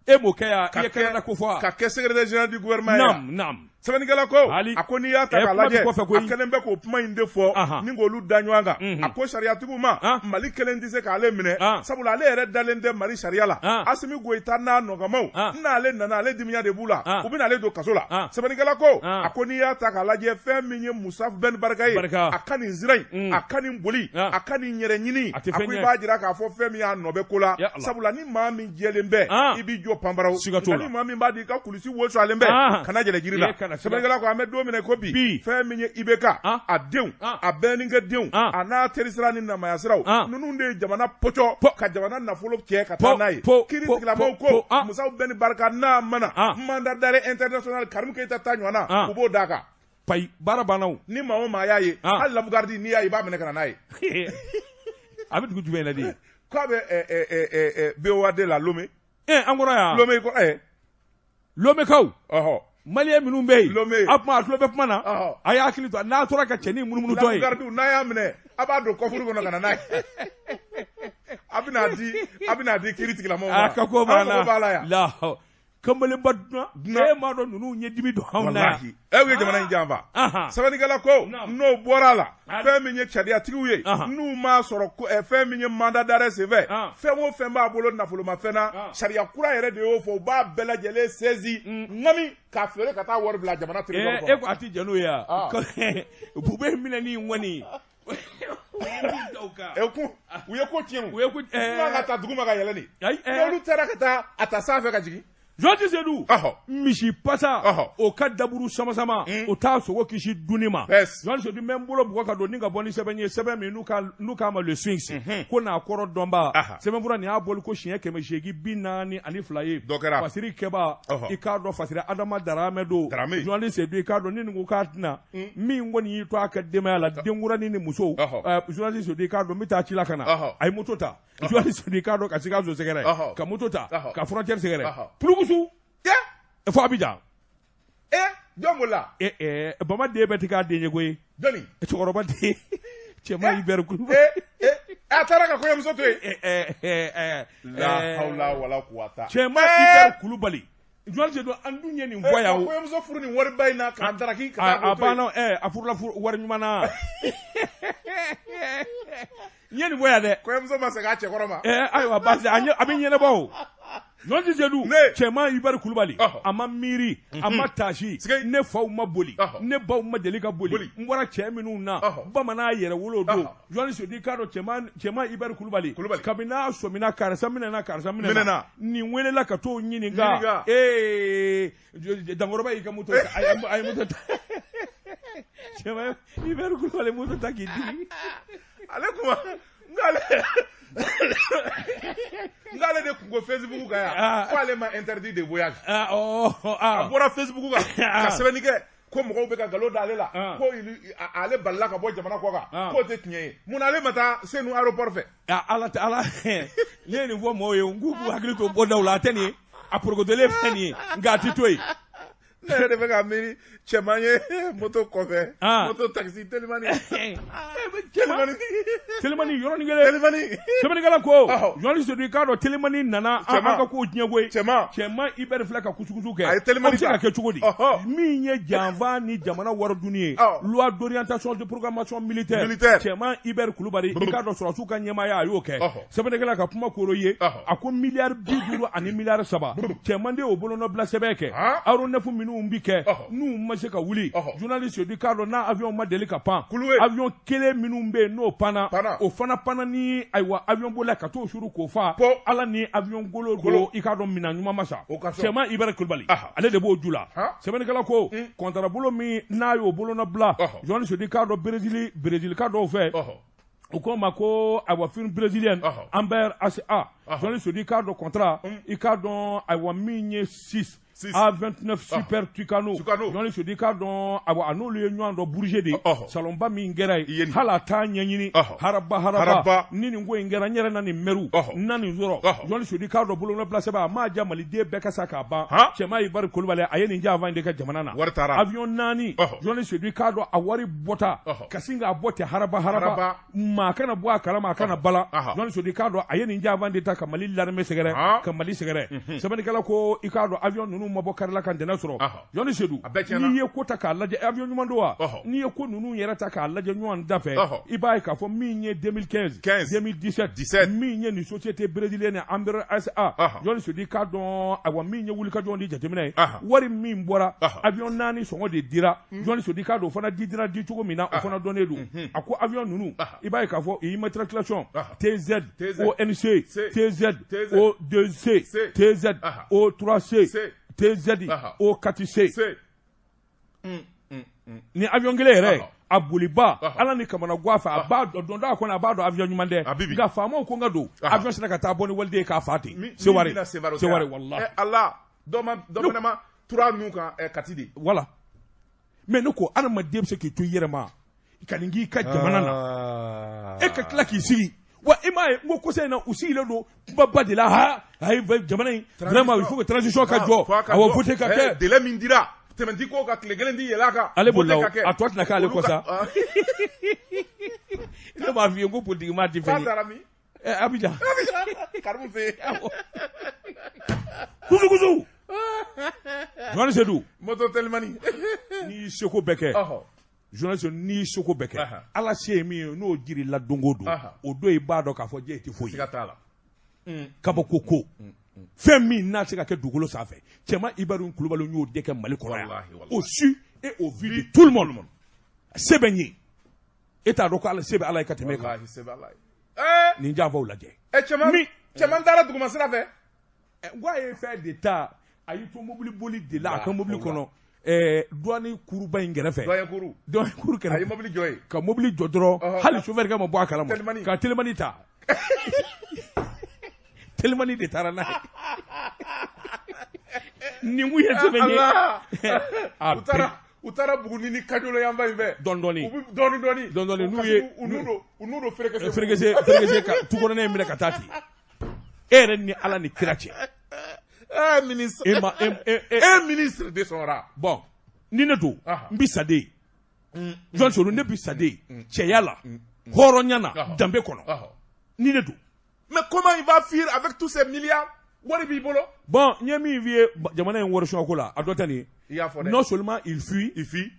Speaker 1: E m'o kɛ yan i ye Canada ko fɔ wa?
Speaker 2: Ka kɛ secrétaire général du gouvernement ye.
Speaker 1: Naam naam.
Speaker 2: Sɛbɛnnikɛla ko a ko n'i y'a ta k'a lajɛ a kɛlen bɛ k'o kuma in de fɔ ni k'olu da ɲɔgɔn kan a ko sariyatigiw ma Mali kelen tɛ se k'ale minɛ sabula ale yɛrɛ dalen tɛ Mali sariya la Asimi Goyita n'a nɔgɔmaw n'ale nana ale dimiya de b'u la u bɛna ale don kaso la. Sɛbɛnnikɛla ko a ko n'i y'a ta k'a lajɛ fɛn min ye Moussa Ben Barka ye a ka nin sira in a ka nin boli a ka nin yɛrɛ ɲini a ko i b'a jira k'a fɔ fɛn min y'a nɔ bɛ ko la sabula ni maa min jɛlen bɛ i b'i jɔ panparaw nka ni maa min b'a di i ka kulusi wosoalen bɛ kana jɛlɛ jiri la. Sɛbɛnnikɛla ko an bɛ don min na ko bi fɛn min ye IBK a denw a bɛnninkɛ denw a n'a terisira ni namayasiraw ninnu de ye jamana pɔcɔ ka jamana nafolo cɛ ka taa n'a ye. Kiiri tigilamɔgɔw ko Moussa Ben Barka n'a mana mandat d'arrêt international Karimu Keyita ta ɲɔgɔn na u b'o d'a kan.
Speaker 1: Payi baara banna o.
Speaker 2: Ni maa o maa y'a ye, hali labugaridi n'i y'a ye, i b'a minɛ ka na n'a ye.
Speaker 1: A bɛ dugu jumɛn na de?
Speaker 2: K'a bɛ BOAD la Lomé.
Speaker 1: An kɔrɔ yan.
Speaker 2: Lomé kɔrɔ.
Speaker 1: Lomekaw.
Speaker 2: Ɔhɔ.
Speaker 1: Malien minnu bɛ yen.
Speaker 2: Lomé.
Speaker 1: A kuma a tulo bɛ kuma na. A y'a hakili to n'a tora ka cɛnin munumunutɔ ye.
Speaker 2: Labugaridi n'a y'a minɛ, a b'a don coffre kɔnɔ ka na n'a ye. A bɛna di kiiri tigilamɔgɔw ma.
Speaker 1: A ka ko b'a la yan. La. Kamalenba dunan e m'a dɔn ninnu ye dimi don anw na yan.
Speaker 2: Walahi u ye jamana in janfa. Sɛbɛnnikɛla ko n'o bɔra a la fɛn min ye sariyatigiw ye n'u m'a sɔrɔ fɛn min ye mandat d'arrêt senfɛ fɛn o fɛn b'a bolo nafolomafɛn na sariya kura yɛrɛ de y'o fɔ u b'a bɛɛ lajɛlen saisi ŋami k'a feere ka taa wari bila jamana trésor kɔnɔ.
Speaker 1: E ko a ti jɛn n'o ye wa? Bube minɛni in kɔni.
Speaker 2: U ye ko tiɲɛ o. U ye ko tiɲɛ. Ka taa duguma ka yɛlɛ de. N'olu taara ka taa a ta sanfɛ ka jigin.
Speaker 1: Journaliste Seydou misi pasa o ka daburu sama sama o t'a sogo kisi dunni ma. Journaliste Seydou n bɛ n bolo bugɔ ka don ni ka bɔ ni sɛbɛn ye sɛbɛn min n'u k'a ma le Sphinx ko n'a kɔrɔ dɔnba sɛbɛnfura nin y'a bɔli ko siɲɛ 842 ye. Fasiri kɛba i k'a dɔn Fasiri Adama Daramɛ don. Journaliste Seydou i k'a dɔn ni nin ko k'a tɛna min kɔni y'i to a ka denbaya la denkuranin ni muso journaliste Seydou i k'a dɔn n bɛ taa ci la ka na a ye moto ta. Journaliste Seydou i k'a dɔn ka Sikaso sɛgɛrɛ ka moto ta ka frontière sɛgɛrɛ Pulukusu fo Abidjan.
Speaker 2: Jɔn b'o la?
Speaker 1: Bama den bɛɛ tɛ k'a den ye koyi.
Speaker 2: Jɔnni?
Speaker 1: Cɛkɔrɔba den cɛman Hubert Kulubali.
Speaker 2: A taara ka kɔɲɔmuso to yen. La hawla wala quwwata.
Speaker 1: Cɛman Hubert Kulubali. Journaliste Seydou an dun ye nin fɔ yan o.
Speaker 2: Kɔɲɔmuso furu nin wariba in na k'a daraki ka taa
Speaker 1: a banna a furula wari ɲuman na. N ye nin fɔ yan dɛ.
Speaker 2: Kɔɲɔmuso ma segin a cɛkɔrɔ ma.
Speaker 1: Ayiwa baasi a bɛ ɲɛnabɔ o. Journaliste Seydou cɛman Hubert Kulubali a ma miiri a ma taasi ne faw ma boli ne baw ma deli ka boli n bɔra cɛ minnu na bamanan yɛrɛ wolo don. Journaliste Seydou i k'a dɔn cɛman Hubert Kulubali kabini n'a sɔmina karisa minɛna karisa minɛna nin welela ka t'o ɲininka Dankɔrɔba y'i ka moto a ye moto ta cɛman Hubert Kulubali moto ta k'i digi
Speaker 2: ale kuma n'ale de kun ko Facebook kan yan k'ale ma interdit de voyage a bɔra Facebook kan ka sɛbɛnni kɛ ko mɔgɔw bɛ ka nkalon da ale la ko ale balila ka bɔ jamana kɔ kan k'o tɛ tiɲɛ ye mun na ale ma taa Senu aéroport fɛ.
Speaker 1: Ala tɛ ala ne ye nin fɔ mɔgɔw ye n k'u k'u hakili to bɔdaw la a tɛ nin ye a porokotolen filɛ nin ye nka a tɛ to yen.
Speaker 2: Ne yɛrɛ de bɛ ka miiri cɛman ye moto kɔfɛ moto taxi telimani
Speaker 1: telimani yɔrɔnin kelen telimani sɛbɛnnikɛla ko journaliste Seydou i k'a dɔn telimani nana an ka kow tiɲɛ koyi cɛman Hubert filɛ ka kusukusu kɛ
Speaker 2: a ye telimani
Speaker 1: ta, o bɛ se ka kɛ cogo di min ye janfa ni jamana wari dunni ye loi d'orientation de programmation militaire cɛman Hubert Kulubali i k'a dɔn sɔrɔdasiw ka ɲɛmaaya a y'o kɛ sɛbɛnnikɛla ka kuma koro ye a ko miliyari 50 ani miliyari 3 cɛman de y'o bolonɔbila sɛbɛn kɛ aéronef minnu bi kɛ n'u ma se ka wuli journaliste Seydou k'a dɔn n'a avion ma deli ka pan avion kelen minnu bɛ yen n'o panna o fana panna ni ayiwa avion bolila ka t'o suru k'o fa ala ni avion golo don i k'a dɔn minɛn ɲuman ma sa cɛman Hubert Kulubali ale de b'o ju la sɛbɛnnikɛla ko kɔntarabolo min n'a y'o bolonɔbila journaliste Seydou k'a dɔn Brésil ka dɔw fɛ u ko ma ko ayiwa firme brésilienne Embraer SA journaliste Seydou i k'a dɔn contrat i k'a dɔn ayiwa min ye 6 A29 Super Tucano journaliste Seydou i k'a dɔn ayiwa a n'olu ye ɲɔgɔn dɔn Bourget de salonba min kɛra yen hali a t'a ɲɛɲini haraba ni nin ko in kɛra n yɛrɛ na nin mɛru na nin sɔrɔ journaliste Seydou i k'a dɔn bolonɔbila sɛbɛn a m'a diya maliden bɛɛ ka sa k'a ban cɛman Hubert Kulubali a ye nin janfa in de kɛ jamana na avion 4 journaliste Seydou i k'a dɔn a wari bɔta ka sin k'a bɔ ten haraba maa kana bɔ a kalama a kana bala journaliste Seydou i k'a dɔn a ye nin janfa de ta ka Mali l'armée sɛgɛrɛ ka Mali sɛgɛrɛ sɛbɛnnikɛla ko i k'a dɔn avion ninnu ma bɔ karila ka ntɛnɛn sɔrɔ journaliste Seydou n'i ye ko ta k'a lajɛ avion ɲuman don wa n'i ye ko ninnu yɛrɛ ta k'a lajɛ ɲɔgɔn da fɛ i b'a ye k'a fɔ min ye 2015 2017 min ye nin société brésilienne Embraer SA journaliste Seydou i k'a dɔn ayiwa min ye wulikajɔ ni jateminɛ ye wari min bɔra avion 4 sɔngɔ de dira journaliste Seydou i k'a dɔn o fana dira di cogo min na o fana dɔnnen don a ko avion ninnu i b'a ye k'a fɔ immatriculation TZ ONC TZ O2C TZ O3C TZ O4C ni avion kelen yɛrɛ a boliba ala ni kamana gan fɛ a b'a dɔn dɔn a kɔnɔ a b'a dɔn avion ɲuman tɛ nka faamaw ko n ka don avion sera ka taa bɔ ni waliden ye k'a fa ten Seware Seware walahi
Speaker 2: ala dɔ fana ma tura ninnu kan Kati de
Speaker 1: voilà. Mais ne ko adamaden bɛ se k'i to i yɛrɛ ma ka nin k'i ka jamana na, e ka tila k'i sigi wa i m'a ye n ko kɔsa in na u sigilen don kumaba de la. Ha, ayi, jamana in vraiment il faut que transition ka jɔ, awɔ, vote ka kɛ.
Speaker 2: Délai min dira, tɛmɛ ti ko ka tile kelen di yɛlɛ a kan.
Speaker 1: Ale bolila o, a tɔ tɛna k'ale kɔ sa. Ne b'a f'i ye n ko politique maa tɛ fɛn ye.
Speaker 2: K'a taara min?
Speaker 1: Abidjan.
Speaker 2: Karimu fɛ yen.
Speaker 1: Kusu kusu. Journaliste Seydou.
Speaker 2: Moto telimani.
Speaker 1: N'i y'i seko bɛɛ kɛ. Journaliste, n'i y'i seko bɛɛ kɛ. Ala se ye min ye, n'o jir'i la don o don. O don i b'a dɔn k'a fɔ diɲɛ tɛ foyi ye.
Speaker 2: Siga t'a la.
Speaker 1: Kabako ko. Fɛn min n'a tɛ se ka kɛ dugukolo sanfɛ. Cɛman Ibrahim Kulubali y'o de kɛ Mali kɔnɔ yan. Au su et au vu de tout le monde. Se bɛ n ye. E t'a dɔn ko Ala se bɛ Ala ye ka tɛmɛ e kan.
Speaker 2: Walahi, se bɛ Ala ye.
Speaker 1: Nin janfaw lajɛ.
Speaker 2: Cɛman taara duguma sira fɛ.
Speaker 1: N ko a ye fɛn de ta, a y'i to mobili boli de la a ka mobili kɔnɔ. Douane kuruba in kɛrɛfɛ.
Speaker 2: Douane kuru.
Speaker 1: Douane kuru kɛrɛfɛ.
Speaker 2: A ye mobili jɔ yen.
Speaker 1: Ka mobili jɔ dɔrɔn, hali chauffeur kɛ ma bɔ a kalama. Ka telimani ta. Telimani de taara n'a ye. Nin kun ye sɛbɛn ye.
Speaker 2: U taara Buguni ni Kajolo yanfan in fɛ.
Speaker 1: Dɔɔni dɔɔni.
Speaker 2: U bɛ dɔɔni dɔɔni.
Speaker 1: Dɔɔni dɔɔni n'u ye.
Speaker 2: U n'u don ferekese.
Speaker 1: Ferekese ka tukɔnɔna in minɛ ka taa ten. E yɛrɛ ni Ala ni kira cɛ.
Speaker 2: Ministre. E ministre de sɔnra.
Speaker 1: Bon, ni ne don, n bi sa de. Jɔn Solu, ne bi sa de. Cɛya la, hɔrɔnya na, danbe kɔnɔ. Ni ne don.
Speaker 2: Mais comment il va fuir avec tous ces milliards? Wari b'i bolo.
Speaker 1: Bon, n ye min f'i ye jamana in wari suɲɛ ko la, a dɔ tɛ nin ye.
Speaker 2: I y'a fɔ dɛ.
Speaker 1: Non seulement il fuit,
Speaker 2: il fuit.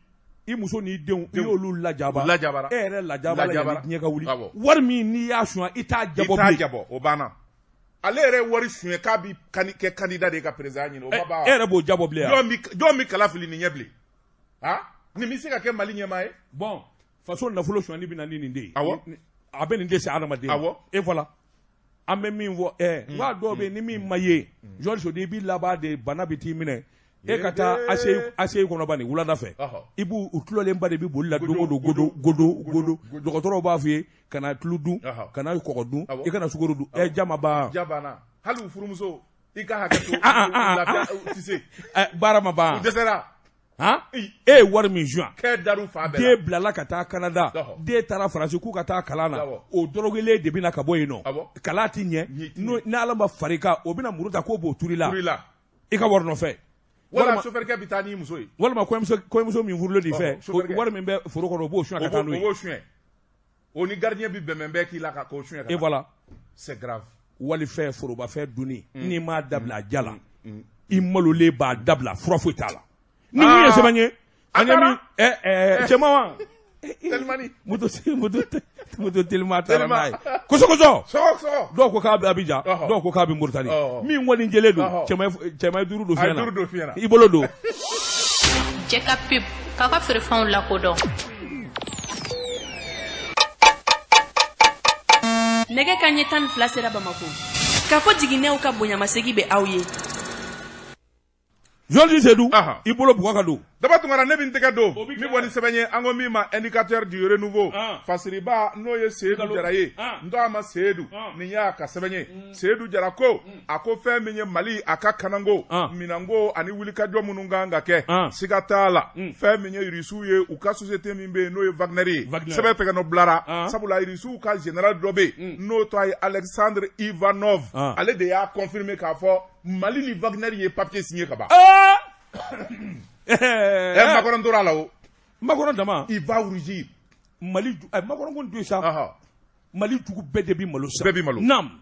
Speaker 1: I muso n'i denw, i y'olu lajaba.
Speaker 2: Lajabara.
Speaker 1: E yɛrɛ lajaba la yanni diɲɛ ka wuli. Wari min n'i y'a suɲɛ, i t'a jabɔ bilen.
Speaker 2: I t'a jabɔ, o banna. Ale yɛrɛ ye wari suɲɛ k'a bi kɛ candidat de ye ka président ɲini, o ma ban wa?
Speaker 1: E yɛrɛ b'o jabɔ bilen wa?
Speaker 2: Jɔn bi kala fili nin ɲɛ bilen? Han? Nin bɛ se ka kɛ Mali ɲɛmaa ye?
Speaker 1: Bon, faso nafolo suɲɛni bɛ na ni nin de ye.
Speaker 2: Awɔ.
Speaker 1: A bɛ nin de se adamaden ma.
Speaker 2: Awɔ.
Speaker 1: Et voilà. An bɛ min fɔ n k'a dɔw bɛ yen ni min ma ye, Georges Sodi, i b'i laban de bana bɛ t'i minɛ. E ka taa ACI kɔnɔ bani wulada fɛ, i b'u u tulɔlenba de bɛ boli la don o don, godo godo godo. Dɔgɔtɔrɔw b'a f'i ye kana tulu dun, kana kɔgɔ dun, i kana sukaro dun. Jama ban.
Speaker 2: Ja banna. Hali u furumuso, i ka hakɛ to, lafiya tɛ se.
Speaker 1: Baara ma ban.
Speaker 2: U dɛsɛra.
Speaker 1: Han? E ye wari min suɲɛ.
Speaker 2: Kɛ dar'u fa bɛɛ la.
Speaker 1: Den bilala ka taa Canada. Den taara Faransi k'u ka taa kalan na. O dɔrɔgelen de bɛna ka bɔ yen nɔ. Kalan ti ɲɛ. Ni Ala ma far'i kan, o bɛna muru ta k'o b'o turu i la. I ka wari nɔfɛ.
Speaker 2: Walima chauffeur kɛ bɛ taa n'i muso ye.
Speaker 1: Walima kɔɲɔmuso min furulen de fɛ, wari min bɛ foro kɔnɔ, o b'o suɲɛ ka taa n'o ye.
Speaker 2: O b'o suɲɛ. O ni gardien bɛ bɛnbɛn k'i la k'o suɲɛ ka taa.
Speaker 1: Et voilà.
Speaker 2: C'est grave.
Speaker 1: Walifɛn, forobafɛn dunni, n'i m'a dabila a ja la, i malolen b'a dabila, fura foyi t'a la. Ni mun ye sɛbɛn ye, an ye min cɛman wa?
Speaker 2: Telimani.
Speaker 1: Moto telima taara n'a ye. Kosɔ kosɔ.
Speaker 2: Sɔgɔ.
Speaker 1: Dɔw ko k'a bɛ Abidjan, dɔw ko k'a bɛ Mauritanie. Min kɔni jɛlen don, cɛman ye duuru don fiɲɛ na.
Speaker 2: A ye duuru don fiɲɛ na.
Speaker 1: I bolo don.
Speaker 3: Cɛ ka pub k'aw ka feerefɛnw lakodɔn.
Speaker 4: Nɛgɛ ka ɲɛ 12 sera Bamakɔ. K'a fɔ jiginɛw ka bonyamasegin bɛ aw ye.
Speaker 1: Georges Seydou, i bolo bugɔ ka don.
Speaker 2: Daba Tunkara, ne bɛ n tɛgɛ don min bɔ ni sɛbɛn ye, an ko min ma indicateur du renouveau. Fasiriba n'o ye Seydou Jara ye, n tɔgɔ ma Seydou, nin y'a ka sɛbɛn ye. Seydou Jara ko, a ko fɛn min ye Mali a ka kananko, minɛnko ani wulikajɔ minnu kan ka kɛ, siga t'a la, fɛn min ye Irisiw ye, u ka société min bɛ yen n'o ye Wagner ye, sɛbɛn tɛgɛ nɔ bilara, sabula Irisiw ka général dɔ bɛ yen n'o tɔgɔ ye Alexandre Ivanov, ale de y'a confirmer k'a fɔ Mali ni Wagner ye papier signé ka ban. Macron tora la o.
Speaker 1: Macron dama.
Speaker 2: Il va rougir.
Speaker 1: Mali Macron ko don sa. Mali dugu bɛɛ de bi malo sa.
Speaker 2: Bɛɛ bi malo.
Speaker 1: Naam.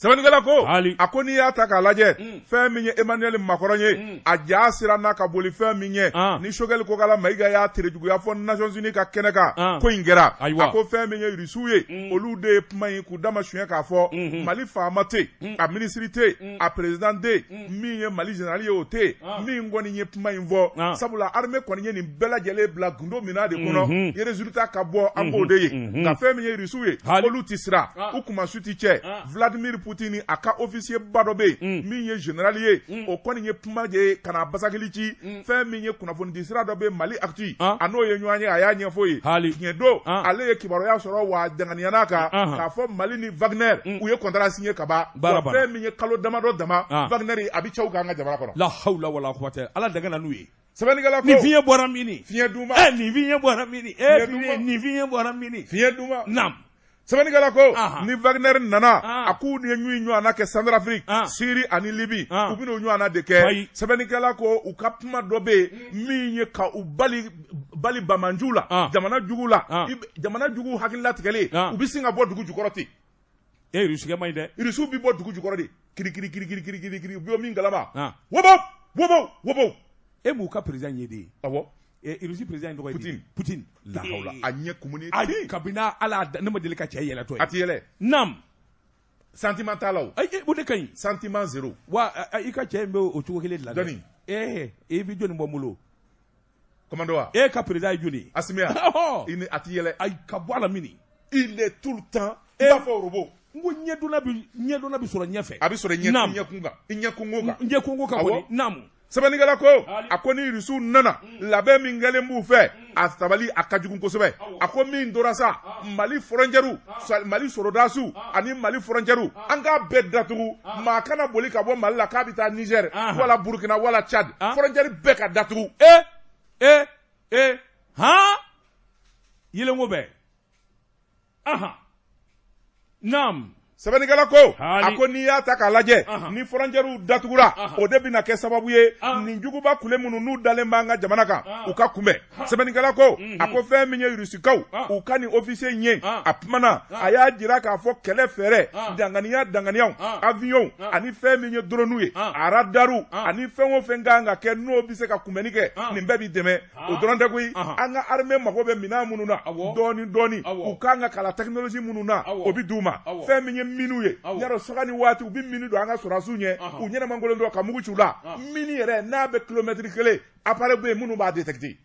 Speaker 2: Sɛbɛnnikɛla ko, a ko n'i y'a ta k'a lajɛ, fɛn min ye Emmanuel Macron ye, a ja siranna ka boli fɛn min ɲɛ, ni Choguel Kokalla Maïga y'a terejuguya fɔ Nations Unies ka kɛnɛ kan, ko in kɛra. A ko fɛn min ye Rusiw ye, olu de ye kuma in k'u dama suɲɛ k'a fɔ, Mali faama tɛ yen, a minisiri tɛ yen, a président tɛ yen, min ye Mali général ye o tɛ yen, min kɔni ye kuma in fɔ, sabula armée kɔni ye nin bɛɛ lajɛlen bila gundo minɛn de kɔnɔ, résultat ka bɔ an b'o de ye. Nka fɛn min ye Rusiw ye, olu tɛ siran, u kunmasu tɛ cɛ, Vladimir Poutine a ka officier ba dɔ bɛ yen min ye général ye, o kɔni ye kuma de ka na basakili ci, fɛn min ye kunnafonidi sira dɔ bɛ Mali Actu, a n'o ye ɲɔgɔn ye, a y'a ɲɛfɔ ye. Tiɲɛ don, ale ye kibaruya sɔrɔ wa danganiya kan k'a fɔ Mali ni Wagner u ye contrat signé ka ban, wa fɛn min ye kalo damadɔ dama Wagner a bɛ cɛw k'an ka jamana kɔnɔ.
Speaker 1: La hawla wala quwwata, Ala danga na n'u ye.
Speaker 2: Sɛbɛnnikɛla ko
Speaker 1: nin fiɲɛ bɔra mini?
Speaker 2: Fiɲɛ duman.
Speaker 1: Nin fiɲɛ bɔra mini?
Speaker 2: Fiɲɛ duman.
Speaker 1: Nin fiɲɛ bɔra mini?
Speaker 2: Fiɲɛ duman.
Speaker 1: Naam.
Speaker 2: Sɛbɛnnikɛla ko ni Wagner nana, a k'u ye ɲɔgɔn ɲɔgɔnna kɛ Centrafrique, Syrie ani Libye, u bɛn'o ɲɔgɔnna de kɛ. Sɛbɛnnikɛla ko u ka kuma dɔ bɛ yen min ye ka u bali bali banbaanciw la, jamana jugu la, jamana jugu hakililatigɛlen, u bɛ sin ka bɔ dugu jukɔrɔ ten.
Speaker 1: Rusikɛ man ɲi dɛ.
Speaker 2: Rusiw bɛ bɔ dugu jukɔrɔ de, kiri kiri kiri kiri kiri kiri kiri, u bɛ min kalama, wobo wobo wobo.
Speaker 1: E m'u ka président ye de ye?
Speaker 2: Awɔ.
Speaker 1: Rusi président in tɔgɔ ye di?
Speaker 2: Poutine.
Speaker 1: Poutine.
Speaker 2: Lahawla, a ɲɛ kumuni.
Speaker 1: Ayi, kabini Ala ne ma deli ka cɛ yɛlɛtɔ ye.
Speaker 2: A ti yɛlɛ.
Speaker 1: Naam.
Speaker 2: Sentiment t'a la o.
Speaker 1: Ayi, o de ka ɲi.
Speaker 2: Sentiment zéro.
Speaker 1: Wa i ka cɛ in bɛ o cogo kelen de la dɛ.
Speaker 2: Jɔnni?
Speaker 1: I bɛ jɔnni bɔ n bolo?
Speaker 2: Commando wa?
Speaker 1: E ka président ye jɔnni ye?
Speaker 2: Assimi. Il a ti yɛlɛ.
Speaker 1: Ayi, ka bɔ a la mini.
Speaker 2: Il est tout le temps. I b'a fɔ robot.
Speaker 1: N ko ɲɛdonna bɛ sɔrɔ ɲɛfɛ.
Speaker 2: A bɛ sɔrɔ ɲɛkun kan. I ɲɛkungo kan.
Speaker 1: Ɲɛkungo kan kɔni. Naam.
Speaker 2: Sɛbɛnnikɛla ko a ko ni Rusiw nana, labɛn min kɛlen b'u fɛ, a sabali a ka jugu kosɛbɛ. A ko min tora sa, Mali frontière, Mali sɔrɔdasiw ani Mali frontière, an k'a bɛɛ datugu. Maa kana boli ka bɔ Mali la k'a bɛ taa Niger wala Burkina wala Tchad, frontière bɛɛ ka datugu.
Speaker 1: Han, yelenko bɛɛ. Naam.
Speaker 2: Sɛbɛnnikɛla ko a ko n'i y'a ta k'a lajɛ, ni frontièrew datugura, o de bɛna kɛ sababu ye nin juguba kule minnu n'u dalen b'an ka jamana kan, u ka kunbɛn. Sɛbɛnnikɛla ko a ko fɛn min ye Rusikaw u ka nin officier in ye, a kumana, a y'a jira k'a fɔ kɛlɛ fɛɛrɛ danganiya danganiyaw, avion ani fɛn min ye drone ye, a radaru ani fɛn o fɛn kan ka kɛ n'o bɛ se ka kunbɛnni kɛ, nin bɛɛ b'i dɛmɛ. O dɔrɔn tɛ koyi, an ka armée mago bɛ minɛn minnu na dɔɔni dɔɔni, u kan ka kalan technologie minnu na, o bɛ d'u ma. Fɛn min ye minu ye, yarɔ saga ni waati u bɛ minu don an ka sɔrɔdasiw ɲɛ, u ɲɛnɛmankolon dɔrɔn ka mugu ci u la. Mini yɛrɛ n'a bɛ kilomɛtiri kelen, appareil bɛ yen minnu b'a détecter.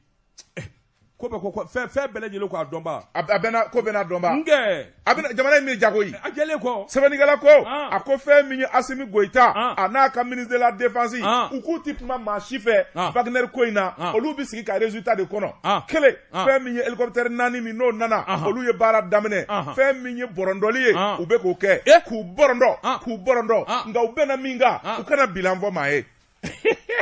Speaker 1: Ko bɛ ko fɛn bɛɛ lajɛlen k'a dɔnba.
Speaker 2: A bɛɛ n'a ko bɛɛ n'a dɔnba.
Speaker 1: Nkɛ.
Speaker 2: A bɛna jamana in bɛ jago ye.
Speaker 1: A jɛlen kɔ.
Speaker 2: Sɛbɛnnikɛla ko a ko fɛn min ye Assimi Goïta a n'a ka ministre de la défense, u k'u ti kuma maa si fɛ Wagner ko in na, olu bɛ sigi ka résultat de kɔnɔ. Kelen, fɛn min ye hélicoptère 4 min n'o nana, olu ye baara daminɛ. Fɛn min ye bɔrɔndɔli ye, u bɛ k'o kɛ. K'u bɔrɔndɔ, k'u bɔrɔndɔ, nka u bɛnna min kan, u kana bilan fɔ maa ye.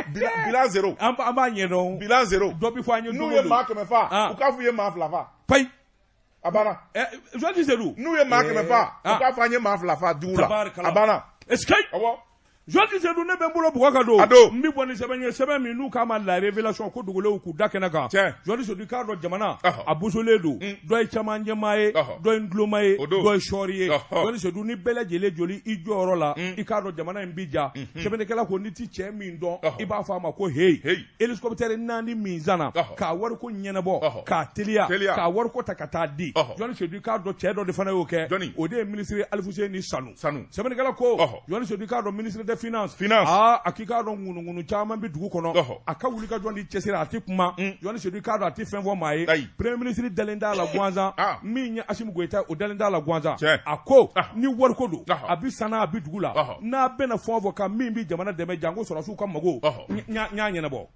Speaker 2: Bilan zéro.
Speaker 1: An b'a ɲɛdɔn.
Speaker 2: Bilan zéro.
Speaker 1: Dɔ bɛ fɔ an ye.
Speaker 2: N'u ye maa 100 fa, u k'a f'u ye maa 2 fa.
Speaker 1: Payi.
Speaker 2: A banna.
Speaker 1: Journaliste Seydou.
Speaker 2: N'u ye maa 100 fa, u k'a fɔ an ye maa 2 fa dugu la. A banna.
Speaker 1: Est-ce que.
Speaker 2: Awɔ.
Speaker 1: Journaliste Seydou, ne bɛ n bolo bugɔ ka don.
Speaker 2: A don.
Speaker 1: N bɛ bɔ ni sɛbɛn ye, sɛbɛn min n'u k'a ma la révélation, ko dogolenw k'u da kɛnɛ kan.
Speaker 2: Tiɲɛ.
Speaker 1: Journaliste Seydou, k'a dɔn jamana a bosolen don. Dɔ ye camancɛmaa ye, dɔ ye ntuloma ye, dɔ ye sɔɔri ye. Journaliste Seydou, ni bɛɛ lajɛlen joli i jɔyɔrɔ la, i k'a dɔn jamana in bi ja. Sɛbɛnnikɛla ko n'i ti cɛ min dɔn, i b'a fɔ a ma ko heyi. Hélicoptère 4 min sanna, k'a wariko ɲɛnabɔ, k'a teliya, k'a wariko ta ka taa di. Journaliste Seydou, i k'a dɔn cɛ dɔ de fana y'o kɛ. O de ye ministre Alifuseni Sanu. Sɛbɛnnikɛla ko Journaliste Seydou, i k'a dɔn ministre des finances. A k'i k'a dɔn ŋunuŋunu caman bɛ dugu kɔnɔ. A ka wuli ka jɔ ni cɛsiri, a tɛ kuma. Journaliste Seydou, i k'a dɔn a tɛ fɛn fɔ maa ye. Premier ministre dalen t'a la gansan. Min ye Assimi Goïta, o dalen t'a la gansan. A ko ni wariko don, a bɛ sanna, a bɛ dugu la. N'a bɛna fɛn o fɛn kan min bɛ jamana dɛmɛ, janko sɔrɔdasiw ka mago, n y'a ɲɛnabɔ.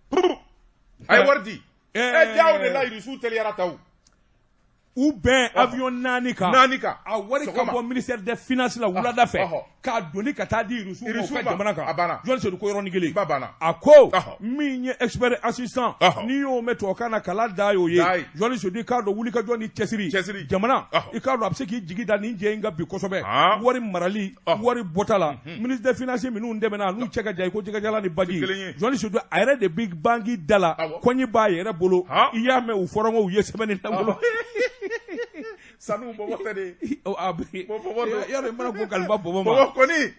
Speaker 2: A ye wari di. Jaw de la Rusiw teliyara taw.
Speaker 1: U bɛn avion 4 kan.
Speaker 2: 4 kan.
Speaker 1: A wari ka bɔ ministère des finances la wulada fɛ. K'a doni ka taa di Rusiw ma u ka jamana kan.
Speaker 2: A banna.
Speaker 1: Journaliste Seydou ko yɔrɔnin kelen.
Speaker 2: Ba banna.
Speaker 1: A ko min ye expert assistant, n'i y'o mɛn tubabukan na kalan da y'o ye. Journaliste Seydou, i k'a dɔn wuli ka jɔ ni cɛsiri. Jamana, i k'a dɔn a bɛ se k'i jigi da nin jɛ in kan bi kosɛbɛ. Wari marali, wari bɔta la. Ministre des finances minnu dɛmɛna, n'u cɛ ka jan i ko jɛgɛjalan ni baji. Journaliste Seydou, a yɛrɛ de bɛ banki da la. Kɔɲi b'a yɛrɛ bolo. I y'a mɛn u fɔra ko u ye sɛbɛnni lankolon.
Speaker 2: Sanu bɔbɔ tɛ de.
Speaker 1: Yarɔ i mana ko kalifa bɔbɔ ma.
Speaker 2: Bɔbɔ kɔni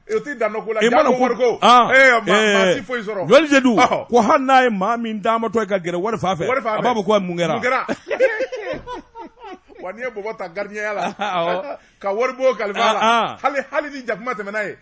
Speaker 2: o tɛ dan ko la. Janko wariko. Maa si foyi sɔrɔ.
Speaker 1: Journaliste Seydou, ko hali n'a ye maa min taamatɔ ye ka gɛrɛ wari fan fɛ, a b'a fɔ ko mun kɛra.
Speaker 2: Wa n'i ye bɔbɔ ta gardien la, ka wari bɔ kalifa la, hali ni jakuma tɛmɛna ye,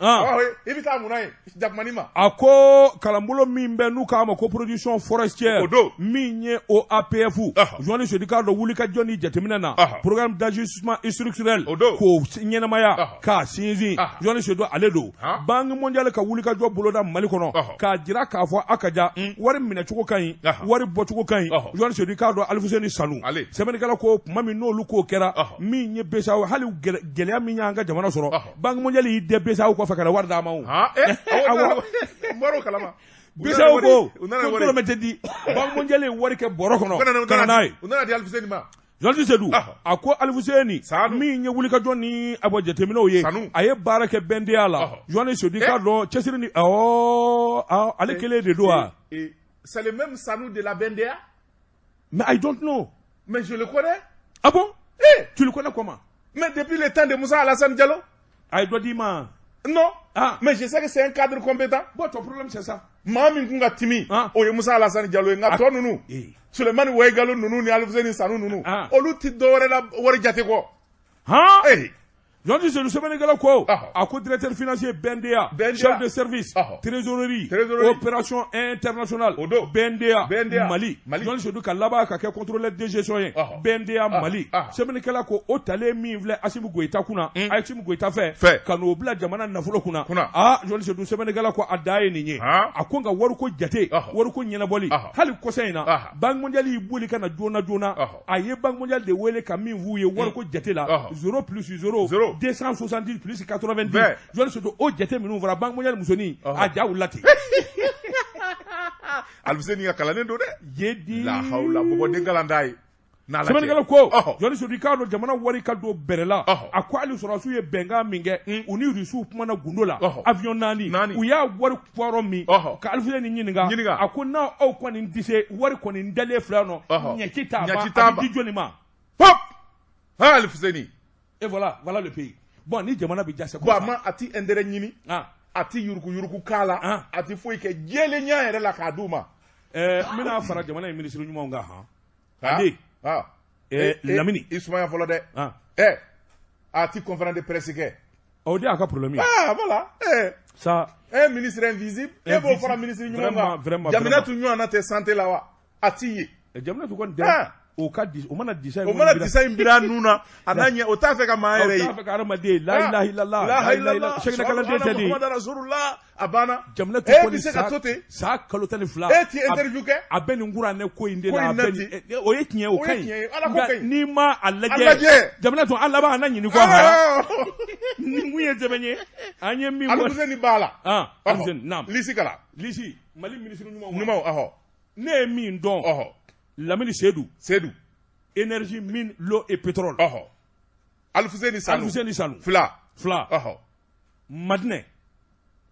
Speaker 2: i bɛ taa mun na ye jakumani ma.
Speaker 1: A ko kalanbolo min bɛ n'u k'a ma ko production forestière,
Speaker 2: o don,
Speaker 1: min ye OAPF, Journaliste Seydou, k'a dɔn wuli ka jɔ ni jateminɛ na, programme d'ajustement structurel,
Speaker 2: o don,
Speaker 1: k'o ɲɛnamaya k'a sinsin. Journaliste Seydou, ale don. Banque mondiale ka wuli ka jɔ boloda Mali kɔnɔ, k'a jira k'a fɔ a ka ja wari minɛcogo ka ɲi, wari bɔcogo ka ɲi. Journaliste Seydou, k'a dɔn Alifuseni Sanu, sɛbɛnnikɛla ko tuma min n'olu k'o kɛra, min ye BCEAO, hali gɛlɛya min y'an ka jamana sɔrɔ, Banque mondiale y'i dɛ BCEAO kɔfɛ ka na wari d'a ma o.
Speaker 2: Awɔ, n bɔr'o kalama.
Speaker 1: BCEAO ko ko dɔrɔmɛ tɛ di. Banque mondiale ye wari kɛ bɔrɔ kɔnɔ ka na n'a ye.
Speaker 2: U nana di Alifuseni ma.
Speaker 1: Journaliste Seydou a ko Alifuseni min ye wulikajɔ ni a bɔ jateminɛw ye a ye baara kɛ BNDA la. Journaliste Seydou i k'a dɔn cɛsiri ni awɔ ale kelen de don wa.
Speaker 2: C'est le même Sanou de la BNDA?
Speaker 1: Mais I don't know.
Speaker 2: Mais je le connais.
Speaker 1: Ah bon? Tu le connais comment?
Speaker 2: Mais depuis le temps de Moussa Alassane Diallo.
Speaker 1: A ye dɔ d'i ma?
Speaker 2: Non. Ah. Mais je sais que c'est un cadre compétent.
Speaker 1: Bon, ton problème c'est ça.
Speaker 2: Maa min kun ka timi o ye Musa Alassane Diallo ye, nka tɔ ninnu, Souleymane Waigalo ninnu ni Alifuseni Sanu ninnu, olu ti dɔwɛrɛ la wari jate kɔ.
Speaker 1: Han? Journaliste Seydou sɛbɛnnikɛla ko a ko directeur financier BNDA, chef de service, trésorerie, opération internationale, BNDA, Mali. Journaliste Seydou ka laban ka kɛ contrôleur de gestion ye BNDA Mali. Sɛbɛnnikɛla ko o talen min filɛ Assimi Goïta kunna, Assimi Goïta fɛ ka n'o bila jamana nafolo kunna. Ah, journaliste Seydou sɛbɛnnikɛla ko a dan ye nin ye. A ko nka wariko jate, wariko ɲɛnabɔli, hali kɔsa in na, Banque mondiale y'i boli ka na joona joona. A ye Banque mondiale de wele ka min f'u ye wariko jate la, 0 plus 0. 270 plus 90. Journaliste Seydou o jate minnu fɔra Banque mondiale musonin a ja wulila ten.
Speaker 2: Alifuseni ka kalannen don dɛ.
Speaker 1: Jedi.
Speaker 2: La hawla bɔbɔden kalan t'a ye.
Speaker 1: Sɛbɛnnikɛla ko Journaliste Seydou i k'a dɔn jamana wari ka don bɛrɛ la. A ko hali sɔrɔdasiw ye bɛnkan min kɛ u ni Rusiw kumana gundo la avion 4 u y'a wari poiron min ka Alifuseni ɲininka. A ko n'aw aw kɔni tɛ se wari kɔni dalen filɛ nɔ ɲɛci t'a ma a bɛ di jɔni ma.
Speaker 2: Pop. Ha Alifuseni.
Speaker 1: Et voilà, voilà le pays. Bon, ni jamana bɛ ja c'est
Speaker 2: comme ça. Bon, a ti intérêt ɲini. A ti yuruku yuruku k'a la. A ti foyi kɛ jɛlenya yɛrɛ la k'a d'u ma.
Speaker 1: N bɛna fara jamana in ministre ɲumanw kan han. Ale. Lamini.
Speaker 2: I sumaya fɔlɔ dɛ. A ti conférence de presse kɛ.
Speaker 1: O de y'a ka problème ye.
Speaker 2: Ah voilà.
Speaker 1: Ça.
Speaker 2: Un ministre invisible. E b'o fara ministre ɲuman kan.
Speaker 1: Vraiment.
Speaker 2: Jaminatu ɲɔgɔnna tɛ santé la wa? A ti ye.
Speaker 1: Jaminatu kɔni tɛ. O ka di o mana disa in
Speaker 2: o mana disa in bira nun na a n'a ɲɛ o t'a fɛ ka maa yɛrɛ ye
Speaker 1: o t'a fɛ ka hadamaden la ilaha illallah la ilaha illallah sɛgɛnɛ kalanden tɛ de
Speaker 2: Muhammadu Rasulullah a banna.
Speaker 1: Jamana
Speaker 2: tɛ kɔni sa ka to ten
Speaker 1: sa kalo 12
Speaker 2: e ti interview kɛ
Speaker 1: a bɛ nin kuranɛ ko in de la a bɛ nin o ye tiɲɛ ye o ka ɲi nka n'i ma a lajɛ jamana tun an laban an na ɲini kɔ ni mun ye sɛbɛn ye an ye min fɔ
Speaker 2: Alifuseni b'a la
Speaker 1: Alifuseni naam
Speaker 2: lisi kala
Speaker 1: lisi Mali ministre
Speaker 2: ɲumanw ɔhɔ
Speaker 1: ne ye min dɔn
Speaker 2: ɔhɔ
Speaker 1: Lamini Seydou.
Speaker 2: Seydou.
Speaker 1: Énergie, mine, l'eau et pétrole.
Speaker 2: Oh. Alfousseni Sanou.
Speaker 1: Alfousseni Sanou.
Speaker 2: Fila.
Speaker 1: Fila.
Speaker 2: Oh.
Speaker 1: Madinɛ.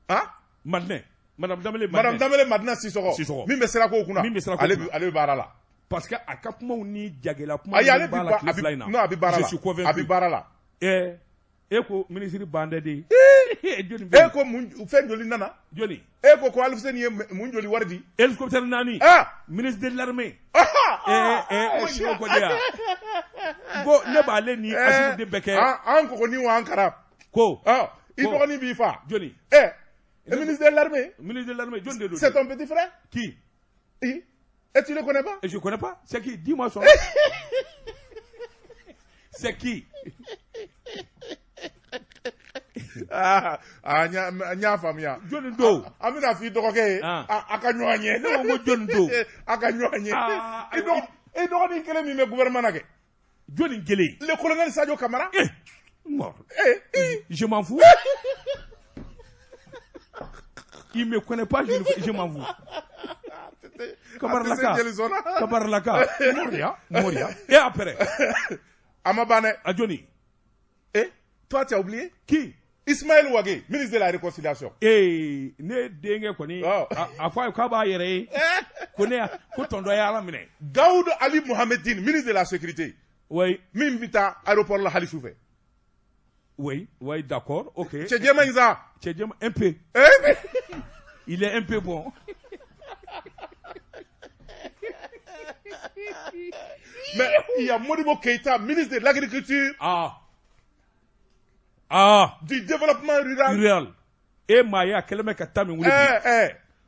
Speaker 2: Hein?
Speaker 1: Madinɛ. Madame Dambélé Madinɛ.
Speaker 2: Madame Dambélé Madina Sissoko.
Speaker 1: Sissoko.
Speaker 2: Min bɛ sirako kunna.
Speaker 1: Min bɛ sirako kunna.
Speaker 2: Ale bɛ baara la.
Speaker 1: Parce que a ka kumaw ni jagɛlɛya kuma ninnu b'a la tile fila in na.
Speaker 2: Non, a bɛ baara la.
Speaker 1: Je suis convaincu.
Speaker 2: A bɛ baara la.
Speaker 1: E ko ministre bandɛ de ye.
Speaker 2: E ko mun fɛn joli nana?
Speaker 1: Joli?
Speaker 2: E ko ko Alfousseni ye mun joli wari di?
Speaker 1: Hélicoptère 4.
Speaker 2: Ah!
Speaker 1: Ministre de l'armée. O ko de ya. Ko ne b'ale ni Assimi de bɛɛ kɛ.
Speaker 2: An kɔgɔnin wa an kara.
Speaker 1: Ko.
Speaker 2: I dɔgɔnin b'i fa.
Speaker 1: Joli?
Speaker 2: Ministre de l'armée.
Speaker 1: Ministre de l'armée, jɔn de don?
Speaker 2: C'est ton petit frère?
Speaker 1: Qui?
Speaker 2: Et tu le connais pas?
Speaker 1: Et je connais pas. C'est qui? Dis-moi son nom. C'est qui?
Speaker 2: Ah, n y'a faamuya.
Speaker 1: Jɔnni don?
Speaker 2: An bɛna f'i dɔgɔkɛ ye. A ka ɲɔgɔn ye.
Speaker 1: Ne ko jɔnni don?
Speaker 2: A ka ɲɔgɔn ye. I dɔgɔnin kelen min bɛ gouvernement na kɛ.
Speaker 1: Jɔnni kelen?
Speaker 2: Le colonel Sadio Camara.
Speaker 1: Mort. Je m'en fous. Il me connaît pas, je m'en fous. Kabaralaka. Kabaralaka.
Speaker 2: Moria. Moria.
Speaker 1: Et après?
Speaker 2: A ma ban dɛ.
Speaker 1: A jɔnni?
Speaker 2: Toi, tu as oublié?
Speaker 1: Qui?
Speaker 2: Ismaël Wagué, ministre de la Réconciliation.
Speaker 1: Ne denkɛ kɔni, a fɔ a ye k'a b'a yɛrɛ ye. Ko ne ko tɔn dɔ ye Ala minɛ.
Speaker 2: Daoud Ali Mohamedine, ministre de la Sécurité.
Speaker 1: Oui.
Speaker 2: Min bɛ taa aéroport la hali sufɛ.
Speaker 1: Oui, oui, d'accord, ok.
Speaker 2: Cɛ jɛman in sa.
Speaker 1: Cɛ jɛman, un peu. Il est un peu bon.
Speaker 2: Mais il y a Modibo Keïta, ministre de l'Agriculture.
Speaker 1: Ah. Ah.
Speaker 2: Du développement rural.
Speaker 1: Rural. E maa ye a kɛlen bɛ ka taa min wuli bi.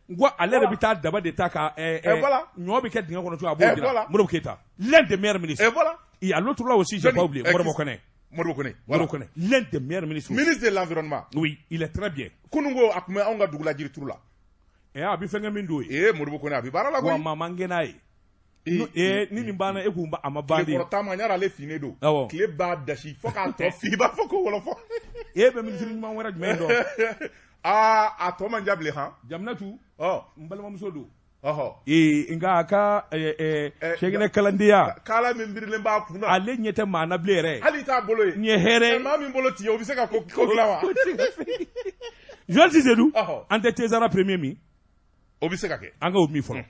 Speaker 1: N ko ale yɛrɛ bɛ taa daba de ta ka ɲɔ bɛ kɛ dingɛ kɔnɔ cogo a b'o jira. Modibo Keïta, l'un des meilleurs ministres.
Speaker 2: Et voilà.
Speaker 1: Il y a l'autre là aussi, j'ai pas oublié, Modibo Kone.
Speaker 2: Modibo Kone.
Speaker 1: Modibo Kone, l'un des meilleurs ministres.
Speaker 2: Ministre de l'environnement.
Speaker 1: Oui, il est très bien.
Speaker 2: Kunungo a tun bɛ anw ka dugu la jirituru la.
Speaker 1: A bɛ fɛnkɛ min don ye.
Speaker 2: Modibo Kone a bɛ baara la koyi.
Speaker 1: Wa maa man kɛnɛ n'a ye. Ni nin banna e k'u a ma ban de.
Speaker 2: Tilekɔrɔ taama ɲara ale finnen don.
Speaker 1: Awɔ.
Speaker 2: Tile b'a dasi fo k'a tɔ fin i b'a fɔ ko wɔlɔfɔ.
Speaker 1: E bɛ minisiri ɲuman wɛrɛ jumɛn dɔn?
Speaker 2: Aa, a tɔ man ja bilen han.
Speaker 1: Jaminatu.
Speaker 2: Ɔ.
Speaker 1: N balimamuso don.
Speaker 2: Ɔhɔ.
Speaker 1: Ee, nka a ka sɛgɛnɛ kalandenya.
Speaker 2: Kala min birilen b'a kun na.
Speaker 1: Ale ɲɛ tɛ maa na bilen yɛrɛ.
Speaker 2: Hali t'a bolo ye.
Speaker 1: Nin ye hɛrɛ ye.
Speaker 2: Maa min bolo t'i ye, o bɛ se ka ko dilan wa?
Speaker 1: Journaliste Seydou.
Speaker 2: Ɔhɔ.
Speaker 1: An tɛ Tezara premier min.
Speaker 2: O bɛ se ka kɛ.
Speaker 1: An k'o min fɔlɔ.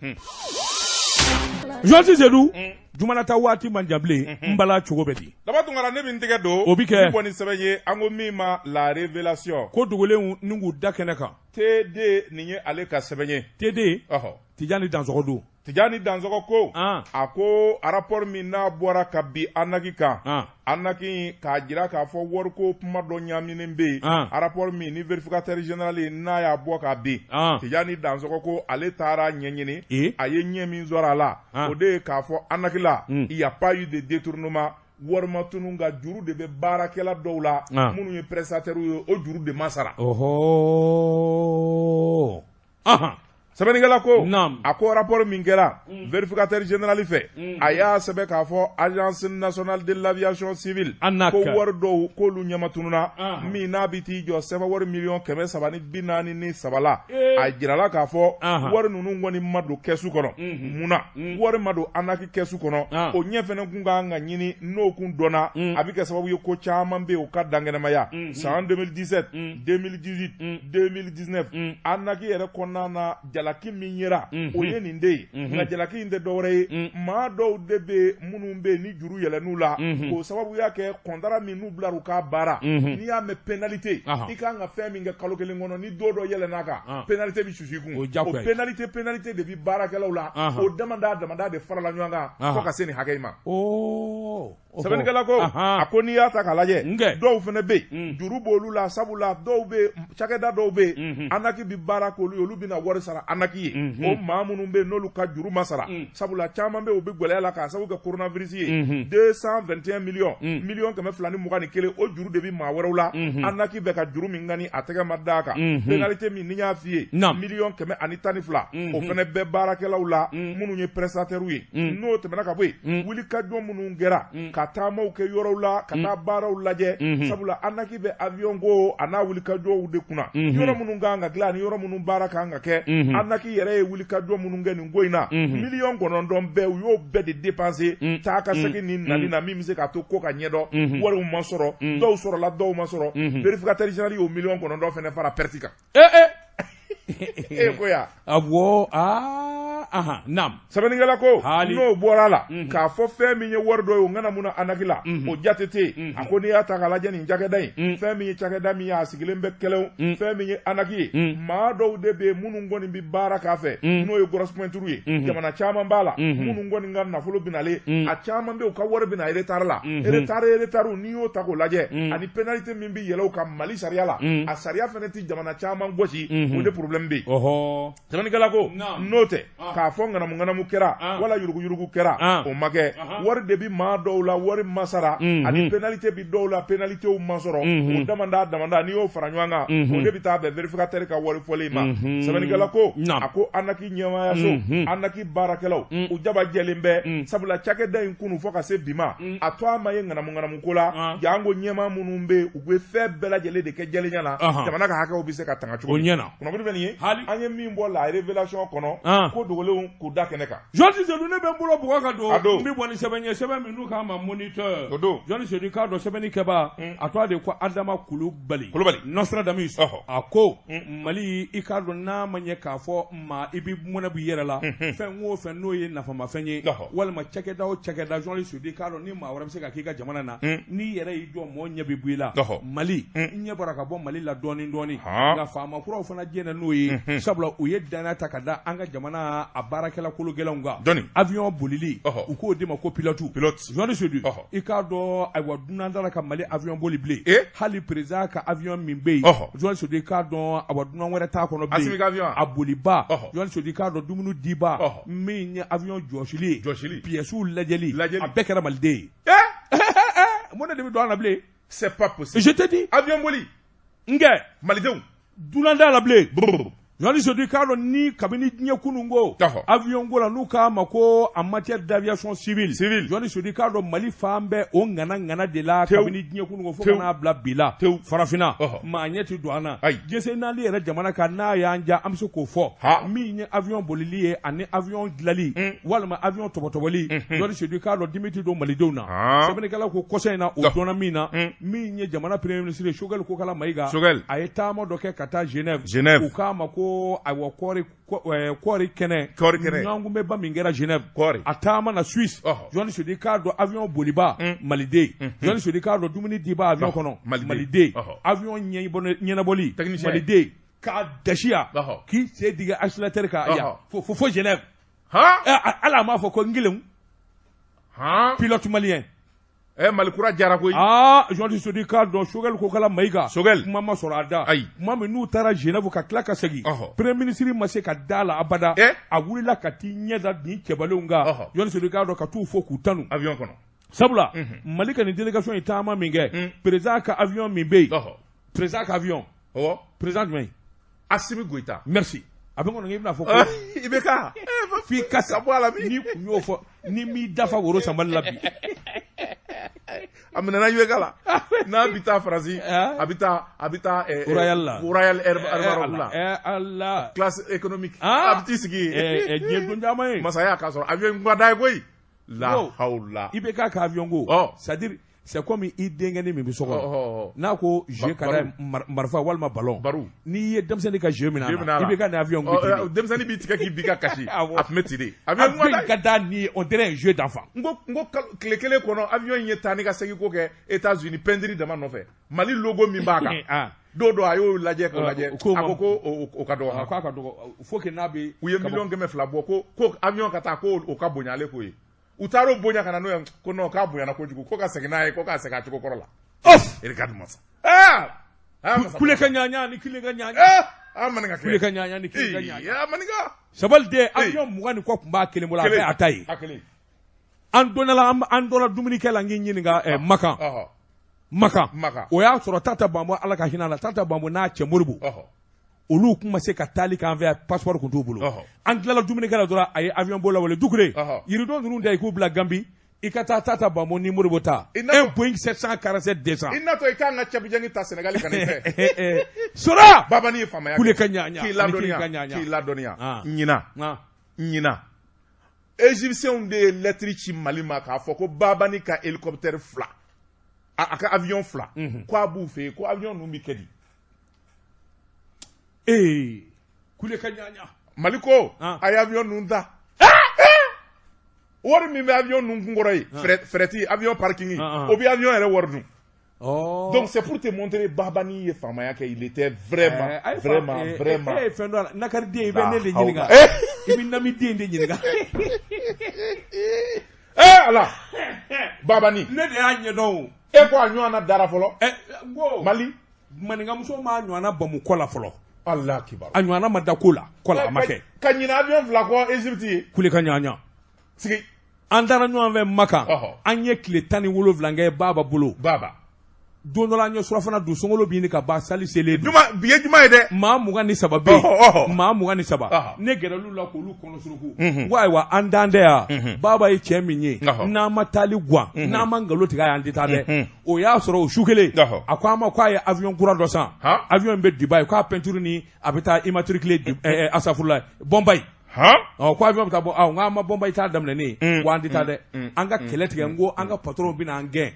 Speaker 1: Journaliste Seydou. Jumanata waati man jan bilen. N bala cogo bɛ di?
Speaker 2: Daba Tunkara, ne bɛ n tɛgɛ don.
Speaker 1: O bɛ kɛ.
Speaker 2: Ni bɔ ni sɛbɛn ye, an ko min ma La Révélation.
Speaker 1: Ko dogolenw ni k'u da kɛnɛ kan.
Speaker 2: TD nin ye ale ka sɛbɛn ye.
Speaker 1: TD.
Speaker 2: Ɔhɔ.
Speaker 1: Tijani Dansɔgɔ don.
Speaker 2: Tijani Dansɔgɔ ko. A ko rapport min n'a bɔra ka bin ANAQ kan. ANAQ k'a jira k'a fɔ wariko kuma dɔ ɲaaminen bɛ yen. Rapport min ni vérificateur général n'a y'a bɔ ka bin. Tijani Dansɔgɔ ko ale taara ɲɛɲini. A ye ɲɛ min sɔrɔ a la. O de ye k'a fɔ ANAQ la. Il y a pas eu de détournement. Wari ma tunu, nka juru de bɛ baarakɛla dɔw la. Minnu ye prestataires ye, o juru de ma sara.
Speaker 1: Ɔhɔ.
Speaker 2: Sɛbɛnnikɛla ko, a ko rapport min kɛra vérificateur général fɛ, a y'a sɛbɛn k'a fɔ Agence nationale de l'aviation civile ko wari dɔw k'olu ɲɛma tununa, min n'a bɛ t'i jɔ sɛbɛn wari miliyɔn 343 la. A jirala k'a fɔ wari ninnu kɔni ma don kɛsu kɔnɔ. Munna wari ma don ANAQ kɛsu kɔnɔ? O ɲɛ fɛnɛ kun kan ka ɲini, n'o kun dɔnna, a bɛ kɛ sababu ye ko caman bɛ yen o ka dankɛnɛmaya. San 2017, 2018, 2019, ANAQ yɛrɛ kɔnɔna na, jalaki min yera, o ye nin de ye. Nka jalaki in tɛ dɔwɛrɛ ye, maa dɔw de bɛ yen minnu bɛ yen ni juru yɛlɛn'u la, k'o sababuya kɛ contrat min n'u bila u ka baara. N'i y'a mɛn pénalité, i kan ka fɛn min kɛ kalo kelen kɔnɔ, ni don dɔ yɛlɛn'a kan, pénalité bɛ susu i kun. O pénalité de bɛ baarakɛlaw la, o damada damada de farala ɲɔgɔn kan fo ka se nin hakɛ in ma. Sɛbɛnnikɛla ko, a ko n'i y'a ta k'a lajɛ, dɔw fana bɛ yen, juru b'olu la, sabula dɔw bɛ cakɛda dɔw bɛ yen, ANAQ bɛ baara k'olu ye, olu bɛna wari sara ANAQ ye. O maa minnu bɛ yen n'olu ka juru ma sara, sabula caman bɛ yen, u bɛ gɛlɛya la k'a sababu kɛ coronavirus ye, 221 millions, 221 miliyɔn, o juru de bɛ maa wɛrɛw la, ANAQ bɛ ka juru min kani, a tɛgɛ ma d'a kan. Pénalité min ni y'a f'i ye, 112 miliyɔn, o fana bɛ baarakɛlaw la minnu ye prestataires ye. N'o tɛmɛna ka bɔ yen, wulikajɔ minnu kɛra ka taamaw kɛ yɔrɔw la, ka taa baaraw lajɛ, sabula ANAQ bɛ avion ko a n'a wulikajɔw de kunna, yɔrɔ minnu kan ka dilan ani yɔrɔ minnu baara kan ka kɛ, ANAQ yɛrɛ ye wulikajɔ minnu kɛ nin ko in na, 9 miliyɔn bɛɛ, u y'o bɛɛ de dépenser taa ka segin ni nali na, min bɛ se k'a to ko ka ɲɛdɔn. Wariw ma sɔrɔ, dɔw sɔrɔla, dɔw ma sɔrɔ. Vérificateur général y'o 9 miliyɔn fana fara perte kan. E ko ya.
Speaker 1: Awɔ, aa, ahan, naam.
Speaker 2: Sɛbɛnnikɛla ko, n'o bɔra a la, k'a fɔ fɛn min ye wari dɔ ye, o ŋana mun na ANAQ la, o jate tɛ yen. A ko n'i y'a ta k'a lajɛ, nin cakɛda in, fɛn min ye cakɛda min ye, a sigilen bɛ kɛlɛw, fɛn min ye ANAQ ye, maa dɔw de bɛ yen minnu kɔni bɛ baara k'a fɛ, n'o ye grosse pointure ye, jamana caman b'a la minnu kɔni ka nafolo binalen, a caman bɛ yen, u ka wari bɛna retard la, retard retard. N'i y'o ta k'o lajɛ, ani pénalité min bɛ yɛlɛ o kan Mali sariya la, a sariya fana tɛ jamana caman gosi, o de problème bɛ yen. Sɛbɛnnikɛla ko, n'o tɛ k'a fɔ ŋanamu ŋanamu kɛra wala yuruguyurugu kɛra, o ma kɛ. Wari de bɛ maa dɔw la, wari ma sara, ani pénalité bɛ dɔw la, pénalitéw ma sɔrɔ. O damanda damanda, n'i y'o fara ɲɔgɔn kan, o de bɛ taa bɛn vérificateur ka wari fɔlen ma. Sɛbɛnnikɛla ko, a ko ANAQ ɲɛmaayaso, ANAQ baarakɛlaw, u jaba jɛlen bɛ, sabula cakɛda in kunu fo ka se bi ma, a to a ma ye ŋanamu ŋanamu ko la. Janko ɲɛmaa minnu bɛ yen, u bɛ fɛn bɛɛ lajɛlen de kɛ jɛlenya la, jamana ka hakɛw bɛ se ka tanga cogo min. Kunnafoni bɛ nin ye, an ye min bɔ La Révélation kɔnɔ, ko dogolenw k'u da kɛnɛ kan.
Speaker 1: Journaliste Seydou, ne bɛ n bolo bugɔ ka don, n bɛ bɔ ni sɛbɛn ye, sɛbɛn min n'u k'a ma Moniteur.
Speaker 2: O don.
Speaker 1: Journaliste Seydou, k'a dɔn sɛbɛnni kɛbaa, a tɔgɔ de ko Adama Kulubali.
Speaker 2: Kulubali.
Speaker 1: Nostradamus. A ko Mali, i k'a dɔn n'a ma ɲɛ k'a fɔ maa i bɛ mɔnɛ b'i yɛrɛ la, fɛn o fɛn n'o ye nafamafɛn ye, walima cakɛda o cakɛda, journaliste Seydou, i k'a dɔn ni maa wɛrɛ bɛ se ka k'i ka jamana na, n'i yɛrɛ y'i jɔ, mɔɔ ɲɛ bɛ bɔ i la. Mali ɲɛ bɔra ka bɔ Mali la dɔɔni dɔɔni, nka faama kuraw fana jɛnna n'o ye, sabula u ye danaya ta ka da an ka jamana a baarakɛla kolo gɛlɛnw kan. Avion bolili, u k'o de ma ko pilote.
Speaker 2: Pilote.
Speaker 1: Journaliste Seydou, i k'a dɔn, ayiwa, dunan t'a la ka Mali avion boli bilen. Hali président ka avion min bɛ yen, journaliste Seydou, i k'a dɔn, ayiwa, dunan wɛrɛ t'a kɔnɔ bilen. A boliba, journaliste Seydou, i k'a dɔn, dumuni diba, min ye avion jɔsili ye, pièces lajɛli, a bɛɛ kɛra maliden ye. Mun de bɛ don an na bilen?
Speaker 2: C'est pas possible.
Speaker 1: Je te dis.
Speaker 2: Avion boli.
Speaker 1: Nkɛ.
Speaker 2: Malidenw.
Speaker 1: Dunan t'a la bilen. Journaliste Seydou k'a dɔn ni kabini diɲɛ kunun ko avion ko la n'u k'a ma ko en matière d'aviation civile
Speaker 2: civile
Speaker 1: Journaliste Seydou k'a dɔn Mali fan bɛɛ o ŋana ŋana de la kabini diɲɛ kunun ko fo ka n'a bila bi la farafinna maa ɲɛ tɛ don an na diɲɛ naani yɛrɛ jamana kan n'a y'an diya an bɛ se k'o fɔ min ye avion bolili ye ani avion dilali walima avion tɔbɔtɔbɔli Journaliste Seydou k'a dɔn dimi tɛ don malidenw na sɛbɛnnikɛla ko kɔsa in na o dɔnna min na min ye jamana premier ministre Choguel Kokala Mayiga a ye taama dɔ kɛ ka taa Genève
Speaker 2: Genève
Speaker 1: u k'a ma ko ayiwa kɔɔri kɔɔri kɛnɛ
Speaker 2: kɔɔri kɛnɛ
Speaker 1: ɲɔgɔnkunbɛnba min kɛra Genève
Speaker 2: kɔɔri
Speaker 1: a taama na Suisse Journaliste Seydou k'a dɔn avion boliba maliden Journaliste Seydou k'a dɔn dumuni diba avion kɔnɔ maliden avion ɲɛnabɔli maliden k'a dasi yan k'i sen digi accélérateur kan yan fo fo Genève ala m'a fɔ ko n kelen pilote malien
Speaker 2: ɛ Mali kura jara koyi
Speaker 1: aa Journaliste Seydou k'a dɔn Choguel Kokala Mayiga
Speaker 2: Choguel
Speaker 1: kuma ma sɔrɔ a da
Speaker 2: ayi
Speaker 1: kuma min n'u taara Genève ka tila ka segin premier ministre ma se ka da la abada a wulila ka t'i ɲɛ da nin cɛbalenw kan Journaliste Seydou k'a dɔn ka t'u fo k'u tanu
Speaker 2: avion kɔnɔ
Speaker 1: sabula Mali ka nin délégation ye taama min kɛ président ka avion min bɛ yen président ka avion président jumɛn
Speaker 2: Assimi Goïta
Speaker 1: merci a bɛ kɔnɔ i bɛna fɔ ko
Speaker 2: IBK
Speaker 1: f'i ka
Speaker 2: sa bɔ a la min
Speaker 1: n'i kun y'o fɔ ni m'i dafa woro sanbali la bi
Speaker 2: a minɛna IBK la n'a bɛ taa Faransi a bɛ taa a bɛ taa
Speaker 1: Royal la
Speaker 2: Royal Air Maroc la
Speaker 1: Ala
Speaker 2: classe économique a bɛ t'i sigi
Speaker 1: yen diɲɛ don caman ye
Speaker 2: masaya k'a sɔrɔ avion ka d'a ye koyi la hawla
Speaker 1: IBK ka avion ko c'est à dire c'est comme i denkɛnin min bɛ so kɔnɔ n'a ko jeu ka d'a ye marifa walima ballon n'i ye denmisɛnnin ka jeu minɛ a la i bɛ ka nin avion
Speaker 2: ko ten denmisɛnnin b'i tigɛ k'i bin ka kasi a tun bɛ ten de
Speaker 1: avion ka d'a ni ye on dirait un jeu d'enfant
Speaker 2: n ko tile kelen kɔnɔ avion in ye taa ni ka segin ko kɛ États-Unis peinture dama nɔfɛ Mali logo min b'a kan don dɔ a y'o lajɛ k'o lajɛ a ko ko o ka dɔgɔ
Speaker 1: k'a ka dɔgɔ faut que n'a bɛ
Speaker 2: u ye 2 millions bɔ ko ko avion ka taa ko o ka bonya ale k'o ye u taara o bonya ka na n'o ye ko non k'a bonyana kojugu ko ka segin n'a ye ko k'a segin a cogo kɔrɔ la regarde masa
Speaker 1: aa kule ka ɲaɲa ni kile ka ɲaɲa
Speaker 2: aa maninka
Speaker 1: kule ka ɲaɲa ni kile ka ɲaɲa
Speaker 2: aa maninka
Speaker 1: sabali de avion 20 ni kɔ tun b'a kelen bolo a bɛɛ a ta ye an donna la an donna dumunikɛ la n k'i ɲininka Makan Makan o y'a sɔrɔ Tata Bambo Ala ka hinɛ a la Tata Bambo n'a cɛ Moribo olu kun ma se ka taali k'an fɛ yan passeport kun t'u bolo an tilala dumunikɛ la dɔrɔn a ye avion bolila wele Dukure yiridon ninnu da i k'u bila Gambi i ka taa Tata Bambo ni Moribo ta 1 Boeing 747 200
Speaker 2: i natɔ i k'an ka cabijangi ta Senegali ka n'i
Speaker 1: fɛ sora
Speaker 2: Babani ye faamaya
Speaker 1: kule ka ɲaɲa
Speaker 2: k'i ladɔnniya ɲina ɲina Égyptiens de ye lettre ci Mali ma k'a fɔ ko Babani ka hélicoptère fila a ka avion fila ko a b'u fɛ yen ko avion ninnu bɛ kɛ di
Speaker 1: ee kule ka ɲaɲa
Speaker 2: Mali ko a ye avion ninnu ta wari min bɛ avion ninnu kunkɔrɔ ye fret avion parking o bɛ avion yɛrɛ wari dun. Donc c'est pour te montrer Babani ye faamaya kɛ il était vraiment vraiment vraiment.
Speaker 1: E ye fɛn dɔ la nakari den i bɛ ne de ɲininka i bɛ nami den de ɲininka.
Speaker 2: Eh Ala Babani.
Speaker 1: Ne de y'a ɲɛdɔn o.
Speaker 2: E ko a ɲɔgɔnna dara fɔlɔ.
Speaker 1: N ko
Speaker 2: Mali.
Speaker 1: Maninkamuso m'a ɲɔgɔnna bamu kɔ la fɔlɔ.
Speaker 2: Allah kibaru.
Speaker 1: A ɲɔgɔnna ma da ko la kɔ la a ma kɛ.
Speaker 2: Ka ɲinɛ avion fila kɔ Égypte ye.
Speaker 1: Kule ka ɲaɲa.
Speaker 2: Sigi.
Speaker 1: An taara ɲɔgɔn fɛ Makan. An ye tile 17 kɛ Baba bolo.
Speaker 2: Baba.
Speaker 1: Don dɔ la an ye surafana dun sunkalo bɛ ɲini ka ban sali selen
Speaker 2: don. Juma bi ye juma ye dɛ.
Speaker 1: Maa 23 bɛ yen. Maa 23. Ne gɛrɛl'u la k'olu kɔnɔ suruku. N ko ayiwa an dan tɛ yan. Baba ye cɛ min ye. N'an ma taali guwan. N'an ma nkalon tigɛ a ye an tɛ taa dɛ. O y'a sɔrɔ o su kelen. A ko an ma k'a ye avion kura dɔ san. Avion in bɛ Dubaï k'a peinture ni a bɛ taa immatriculé asafurula Bombayi. Ɔ ko avion bɛ taa bɔ awɔ n k'an ma Bombayi taa daminɛ ne ye. Ko an tɛ taa dɛ. An ka kɛlɛ tigɛ n ko an ka patron bɛna an gɛn.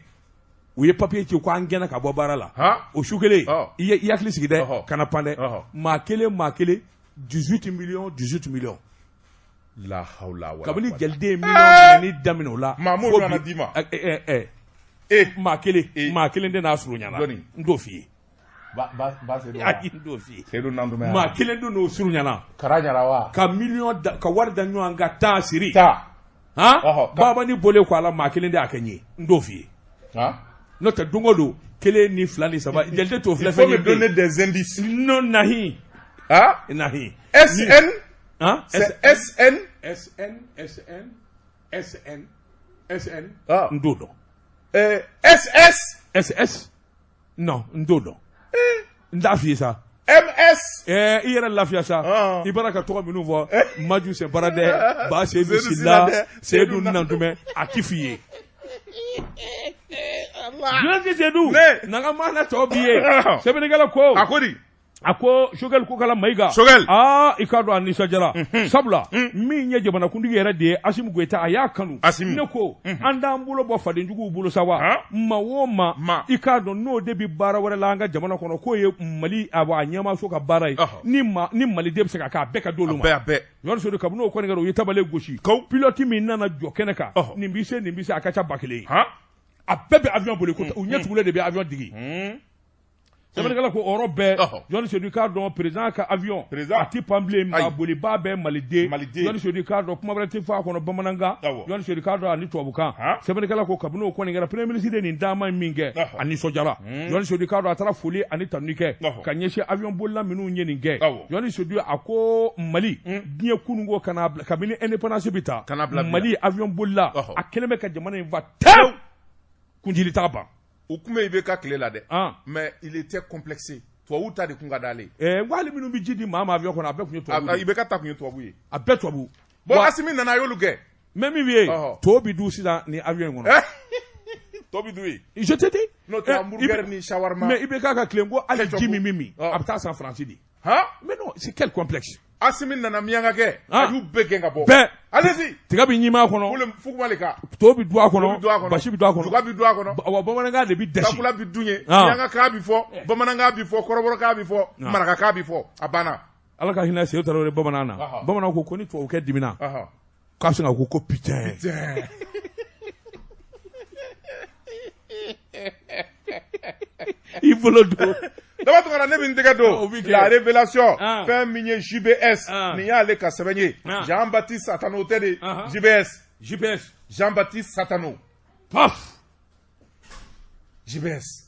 Speaker 1: U ye papier ci ko an gɛnna ka bɔ baara la o su kelen i hakili sigi dɛ kana pan dɛ maa kelen maa kelen 18 millions 18 millions
Speaker 2: la hawla wala
Speaker 1: kabini jaliden ye miliyɔn minɛni daminɛ o la
Speaker 2: maa m'o ɲɔgɔnna d'i ma
Speaker 1: maa kelen maa kelen de n'a surunyana n t'o f'i ye
Speaker 2: ayi
Speaker 1: n t'o f'i ye
Speaker 2: Seydou Nantoumé
Speaker 1: maa kelen de n'o surunyana
Speaker 2: kara ɲara wa
Speaker 1: ka miliyɔn ka wari da ɲɔgɔn kan taa siri
Speaker 2: taa
Speaker 1: han Babani bɔlen kɔ a la maa kelen de y'a kɛ n ye n t'o f'i ye n'o tɛ don o don kelen ni fila ni saba jaliden t'o filɛ
Speaker 2: fɛn ye. Il faut me donner des indices.
Speaker 1: Non nahi.
Speaker 2: Ah
Speaker 1: nahi.
Speaker 2: SN.
Speaker 1: Hein?
Speaker 2: C'est SN.
Speaker 1: SN SN SN SN.
Speaker 2: Ah.
Speaker 1: N t'o dɔn.
Speaker 2: SS.
Speaker 1: SS. Non n t'o dɔn. N t'a f'i ye sa.
Speaker 2: MS
Speaker 1: i yɛrɛ lafiya sa i bɔra ka tɔgɔ minnu fɔ Maju Sɛnparadɛ Ba Seyidu Sila Seyidu Nantumɛ a ti f'i ye Journaliste Seyidu n'an ka maana tɔ b'i ye sɛbɛnnikɛla ko
Speaker 2: a ko di
Speaker 1: a ko Choguel Kokala Mayiga
Speaker 2: Choguel
Speaker 1: aa i k'a dɔn a nisɔndiyara sabula min ye jamanakuntigi yɛrɛ de ye Asimi Goyita a y'a kanu
Speaker 2: Asimi
Speaker 1: ne ko an t'an bolo bɔ fadenjuguw bolo sa wa maa o maa i k'a dɔn n'o de bɛ baara wɛrɛ la an ka jamana kɔnɔ k'o ye Mali a ɲɛmaaso ka baara ye ni ni maliden bɛ se ka kɛ a bɛɛ ka d'olu ma
Speaker 2: a bɛɛ
Speaker 1: Journaliste Seyidu kabini o kɔni kɛra u ye tabale gosi pilote min nana jɔ kɛnɛ kan nin bɛ se nin bɛ se a ka ca 1000 ye a bɛɛ bɛ avion boli u ɲɛ tugulen de bɛ avion digi sɛbɛnnikɛla ko o yɔrɔ bɛɛ Journaliste Seyidu k'a dɔn président ka avion a ti pan bilen maa bolibaa bɛɛ maliden Journaliste Seyidu k'a dɔn kuma wɛrɛ tɛ fɔ a kɔnɔ bamanankan Journaliste Seyidu k'a dɔn ani tubabukan sɛbɛnnikɛla ko kabini o kɔni kɛra premier ministre ye nin taama in min kɛ a nisɔndiyara Journaliste Seyidu k'a dɔn a taara foli ani tanuni kɛ ka ɲɛsin avion bolila minnu ye nin kɛ Journaliste Seyidu a ko Mali diɲɛ kununko ka n'a bila kabini indépendance bɛ ta Mali avion bolila a kɛlen bɛ ka jamana in fa tewu kunjili t'a ban
Speaker 2: u tun bɛ IBK tile la dɛ mais il était complexé tubabu ta de tun ka d'ale
Speaker 1: ye n ko hali minnu bɛ ji di maa ma avion kɔnɔ a bɛɛ tun ye tubabu
Speaker 2: ye IBK ta tun ye tubabu ye
Speaker 1: a bɛɛ tubabu
Speaker 2: bon Asimi nana a y'olu gɛn
Speaker 1: n bɛ min f'i ye to bɛ dun sisan nin avion in kɔnɔ
Speaker 2: to bɛ dun yen
Speaker 1: je te dis
Speaker 2: n'o tɛ hamburger ni shawarma
Speaker 1: mais IBK ka tile ko hali ji min bɛ min a bɛ taa san Faransi de
Speaker 2: han
Speaker 1: mais non c'est quel complexe
Speaker 2: Asimi nana miyankakɛ a y'u bɛɛ gɛn ka bɔ
Speaker 1: bɛɛ
Speaker 2: allez-y
Speaker 1: tiga bɛ ɲimi a kɔnɔ
Speaker 2: fuguma le kan
Speaker 1: to bɛ dun a kɔnɔ basi bɛ dun a kɔnɔ
Speaker 2: juga bɛ dun a kɔnɔ
Speaker 1: wa bamanankan de bɛ dasi
Speaker 2: kakula bɛ dun yen miyankakan bɛ fɔ bamanankan bɛ fɔ kɔrɔbɔrɔkan bɛ fɔ marakakan bɛ fɔ a banna
Speaker 1: ala ka hinɛ Seyidu Tarawele bamanan na bamananw ko ko ni tubabukɛ dimina k'a bɛ sin ka ko ko putain i bolo don
Speaker 2: Daba Tunkara ne bɛ n tɛgɛ don la révélation fɛn min ye JBS nin y'ale ka sɛbɛn ye Jean Baptiste Satano tɛ de JBS
Speaker 1: JBS
Speaker 2: Jean Baptiste Satano
Speaker 1: paf
Speaker 2: JBS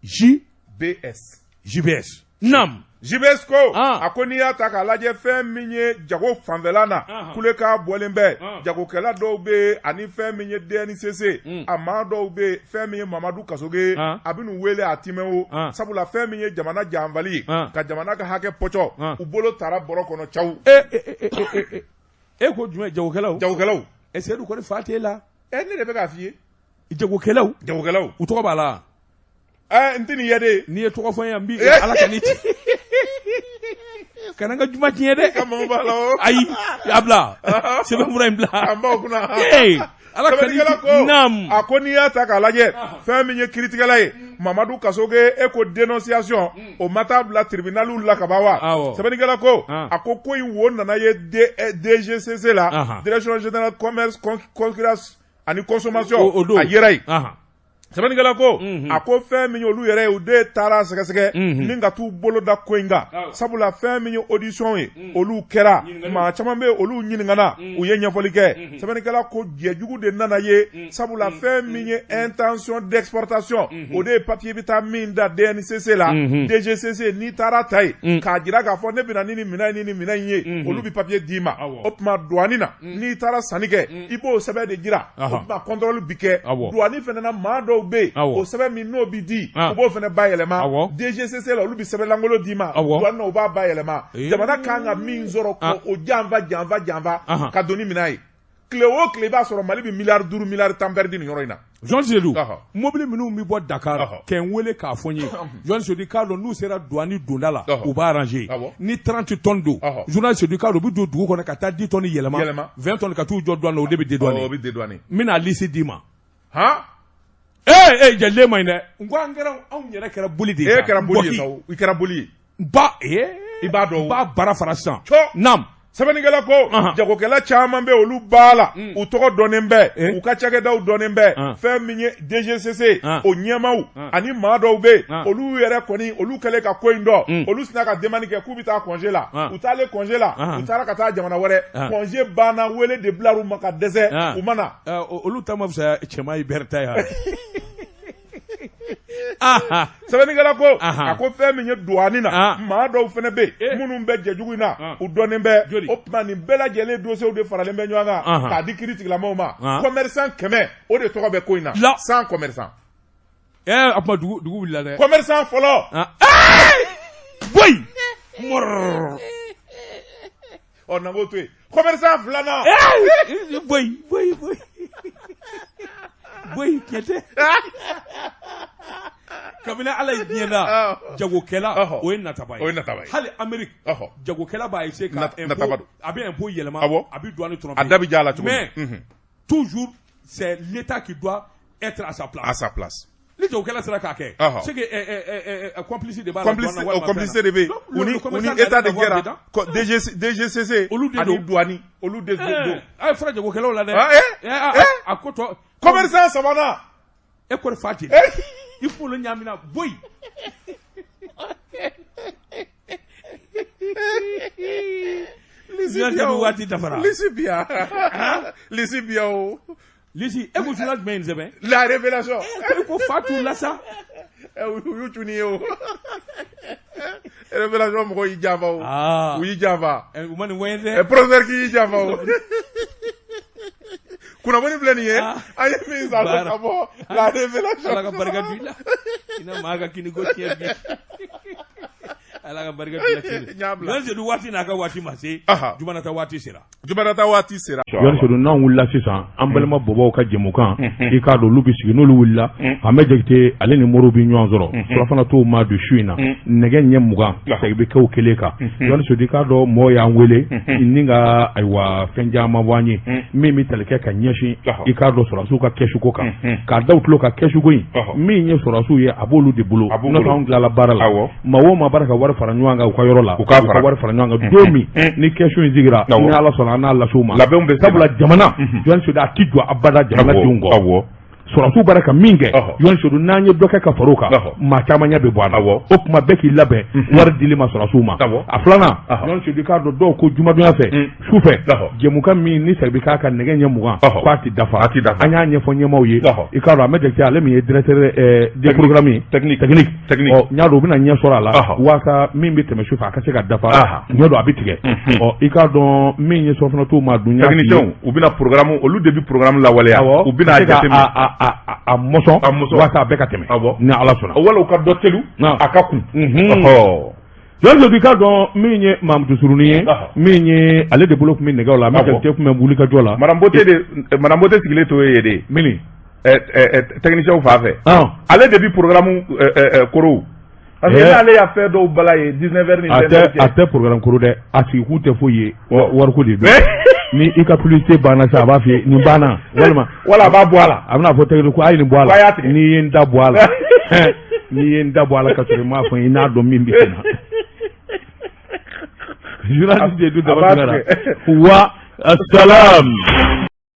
Speaker 1: JBS JBS Nam
Speaker 2: JBS ko a ko n'i y'a ta k'a lajɛ fɛn min ye jago fanfɛla na kulekan bɔlen bɛ jagokɛla dɔw bɛ yen ani fɛn min ye DNCC a maa dɔw bɛ yen fɛn min ye Mamadu Kasoge a bɛ n'u wele a timɛ o sabula fɛn min ye jamana janfali ye ka jamana ka hakɛ pɔcɔ u bolo taara bɔrɔ kɔnɔ caw
Speaker 1: e ko jumɛn jagokɛlaw
Speaker 2: jagokɛlaw
Speaker 1: e Seyidu kɔni fa t'e la
Speaker 2: e ne de bɛ k'a f'i ye
Speaker 1: jagokɛlaw
Speaker 2: jagokɛlaw
Speaker 1: u tɔgɔ b'a la
Speaker 2: n tɛ nin ye de
Speaker 1: n'i ye tɔgɔ fɔ n ye n bi ala ka n'i ci kana n ka juma tiɲɛ dɛ
Speaker 2: ka mago b'a la o
Speaker 1: ayi a bila sɛbɛnfura in bila
Speaker 2: an b'aw kunna
Speaker 1: ee ala ka n'i
Speaker 2: sɛbɛnnikɛla ko
Speaker 1: naam
Speaker 2: a ko n'i y'a ta k'a lajɛ fɛn min ye kiritigɛla ye Mamadu Kasoge e ko dénonciation o ma taa bila tribunal la ka ban wa
Speaker 1: Awɔ.
Speaker 2: sɛbɛnnikɛla ko
Speaker 1: Ah.
Speaker 2: a ko ko in wo nana ye DGCC la
Speaker 1: Ahan.
Speaker 2: direction générale commerce concurrence ani consommation
Speaker 1: O don
Speaker 2: a yera yen
Speaker 1: Ahan.
Speaker 2: sɛbɛnnikɛla ko a ko fɛn min ye olu yɛrɛ ye u de taara sɛgɛsɛgɛ ni ka t'u bolo da ko in kan sabula fɛn min ye audition ye olu kɛra maa caman bɛ olu ɲininkana u ye ɲɛfɔli kɛ sɛbɛnnikɛla ko jɛjugu de nana ye sabula fɛn min ye intention d'exportation o de ye papier bɛ taa min da DNCC la DGCC n'i taara ta yen k'a jira k'a fɔ ne bɛna ni nin minɛn ni nin minɛn in ye olu bɛ papier d'i ma o tuma douane na n'i taara sanni kɛ i b'o sɛbɛn de jira o tuma contrôle bi kɛ douane fana na maa dɔw bɛ yen o sɛbɛn min n'o bi di u b'o fana bayɛlɛma DGCC la olu bɛ sɛbɛn lankolon d'i ma douane na u b'a bayɛlɛma jamana kan ka min sɔrɔ k'o janfa janfa janfa ka don ni minɛn ye tile o tile i b'a sɔrɔ Mali bɛ miliyari 5 miliyari 10 perdu nin yɔrɔ in na.
Speaker 1: Jean Seydou mobili minnu bɛ bɔ Dakar kɛ n wele k'a fɔ n ye Jean Seydou k'a dɔn n'u sera douane donda la u b'a arranger ni 30 tonnes don Jean Seydou k'a dɔn u bɛ don dugu kɔnɔ ka taa 10 tonnes yɛlɛma 20 tonnes ka t'u jɔ douane na o de bɛ dédouaner
Speaker 2: o bɛ dédouaner
Speaker 1: n bɛna liste d'i ma.
Speaker 2: Han
Speaker 1: ee ee jɛlen ma ɲi dɛ n ko an kɛra anw yɛrɛ kɛra boli de ye
Speaker 2: e kɛra boli ye sa i kɛra boli ye.
Speaker 1: Ba ee
Speaker 2: i b'a dɔn
Speaker 1: n b'a bara fara sisan.
Speaker 2: Naam. Sɛbɛnnikɛla ko jagokɛla caman bɛ olu b'a la u tɔgɔ dɔnnen bɛ u ka cakɛdaw dɔnnen bɛ fɛn min ye DGCC o ɲɛmaaw ani maa dɔw bɛ yen olu yɛrɛ kɔni olu kɛlen ka ko in dɔn olu sinna ka demande kɛ k'u bɛ taa congé la u taalen congé la u taara ka taa jamana wɛrɛ congé banna wele de bilar'u ma ka dɛsɛ u ma na.
Speaker 1: Olu ta ma fisaya Cɛma Hubert ta ye wa?
Speaker 2: Sɛbɛnnikɛla ko a ko fɛn min ye douane na maa dɔw fana bɛ yen minnu bɛ jɛjugu in na u dɔnnen bɛ o tuma nin bɛɛ lajɛlen dossiers de faralen bɛ ɲɔgɔn kan k'a di kiiri tigilamɔgɔw ma commerçant 100 o de tɔgɔ bɛ ko in na 100 commerçant
Speaker 1: a tuma dugu wulila dɛ
Speaker 2: commerçant fɔlɔ
Speaker 1: boyi Mɔrɔ.
Speaker 2: Ɔ, n'an k'o to yen, commerçant filanan.
Speaker 1: Boyi, boyi, boyi, boyi, tiɲɛ tɛ. Kabini Ala ye diɲɛ da, jagokɛla, o ye nataba ye.
Speaker 2: O ye nataba ye.
Speaker 1: Hali Amérique, jagokɛla b'a essayer ka
Speaker 2: nataba don.
Speaker 1: A bɛ impôt yɛlɛma, a bɛ douane tromper.
Speaker 2: A da bɛ ja a la cogo
Speaker 1: min. Mais toujours c'est l'État qui doit être à sa place.
Speaker 2: À sa place.
Speaker 1: Ni jagokɛla sera k'a kɛ, c'est que complice de b'a la.
Speaker 2: Complice, complice de bɛ yen. U ni État de kɛra DGCC.
Speaker 1: Olu de
Speaker 2: don. Ani douane, olu de don.
Speaker 1: A ye fura jagokɛlaw la dɛ. A ko tɔ.
Speaker 2: Commerçant sabanan.
Speaker 1: E kɔni fa ten. I kunkolo ɲaamina, boyi.
Speaker 2: Lisi
Speaker 1: biya waati dafara.
Speaker 2: Lisi biya. Lisi biya o.
Speaker 1: Lisi, e ko journal jumɛn ye nin sɛbɛn?
Speaker 2: La Révélation.
Speaker 1: E ko fa t'u la sa.
Speaker 2: U y'u tuni ye o. Révélation mɔgɔw y'i janfa o. U y'i janfa.
Speaker 1: U ma nin ko ye dɛ.
Speaker 2: Professeur k'i y'i janfa o. Kunnafoni filɛ nin ye, an ye min san ka bɔ La Révélation.
Speaker 1: Ala ka barika don i la. I na maa ka kiniko tiɲɛ bi. Ala ka barika don i la tiɲɛ. Yɔrɔ Sedu, waati n'a ka waati ma se. Jumanata waati sera.
Speaker 2: Jumanata waati sera.
Speaker 1: Yɔrɔ Sedu, n'an wulila sisan, an balima bɔbɔw ka jɛmukan, i k'a dɔn olu bɛ sigi, n'olu wulila, Ahmed Jakite ale ni Moriw bɛ ɲɔgɔn sɔrɔ. Surafana t'o ma don su in na. Nɛgɛ ɲɛ 20 segin bɛ kɛ o kelen kan. Yɔrɔ Sedu, i k'a dɔn mɔgɔw y'an wele ni ka ayiwa fɛn caman fɔ an ye min bɛ tali kɛ ka ɲɛsin i k'a dɔn sɔrɔdasiw ka kɛsuko kan, k'a da u tulo kan kɛsuko in min ye sɔrɔdasiw ye, a b'olu de bolo. N'o tɛ anw tilala baara la. Maa o maa b'a ka wari fara ɲɔgɔn kan u ka yɔrɔ la, u ka wari fara ɲɔgɔn kan don min ni kɛsu in sigira, ni Ala sɔnna, an n'a lase u ma. Sabula jamana, Jɔn Sedu, a tɛ jɔ abada jamanadenw kɔ. Sɔrɔdasiw b'a ka min kɛ, Jɔn Sedu, n'an ye dɔ kɛ ka fara o kan, maa caman ɲɛ bɛ bɔ a la. O tuma bɛɛ k'i labɛn wari dili ma sɔrɔdasiw ma. A filanan, Jɔn Sedu, k'a dɔn dɔw ko jumadonya fɛ su fɛ, jɛmukan min ni sɛbɛn k'a ka nɛgɛ ɲɛ 20, k'a tɛ dafa. An y'a ɲɛfɔ ɲɛmaaw ye. I k'a dɔn Ahmed Jakite, ale min ye directeur de programme
Speaker 2: technique,
Speaker 1: ɔ n y'a dɔn u bɛna ɲɛ sɔrɔ a la waasa min bɛ tɛmɛ su fɛ a ka se ka dafa. N y'a dɔn a bɛ tigɛ. Ɔ, i k'a dɔn min ye surafana t'o ma dun.
Speaker 2: Techniciens, u bɛna programme, olu de bɛ programme lawaleya. U bɛna a jateminɛ,
Speaker 1: a mɔsɔn waasa a bɛɛ ka tɛmɛ, ni Ala sɔnna.
Speaker 2: Wala u ka dɔ telu a ka kun.
Speaker 1: Jɔn Sedu, i k'a dɔn min ye Mamutu Surunin ye, min ye ale de bolo tun bɛ nɛgɛw la, Ahmed Jakite tun bɛ wuli ka jɔ la.
Speaker 2: Madame Bote de, Madame Bote sigilen to ye de.
Speaker 1: Mini.
Speaker 2: Technicien fan fɛ. Ale de bi programme korow. Parce que n'ale y'a fɛn dɔw bala ye 19 heures ni 20 heures.
Speaker 1: A tɛ programme koro dɛ, a sigikun tɛ foyi ye, wariko de don. Ni i ka publicité banna sisan, a b'a f'i ye nin banna, walima.
Speaker 2: Wala a b'a bɔ a la.
Speaker 1: A bɛna fɔ technique ko a ye nin bɔ a la. N'i ye n da bɔ a la. N'i ye n da bɔ a la ka sɔrɔ i m'a fɔ n ye, i n'a dɔn min bɛ sen na. Journaliste de du dama wa salam.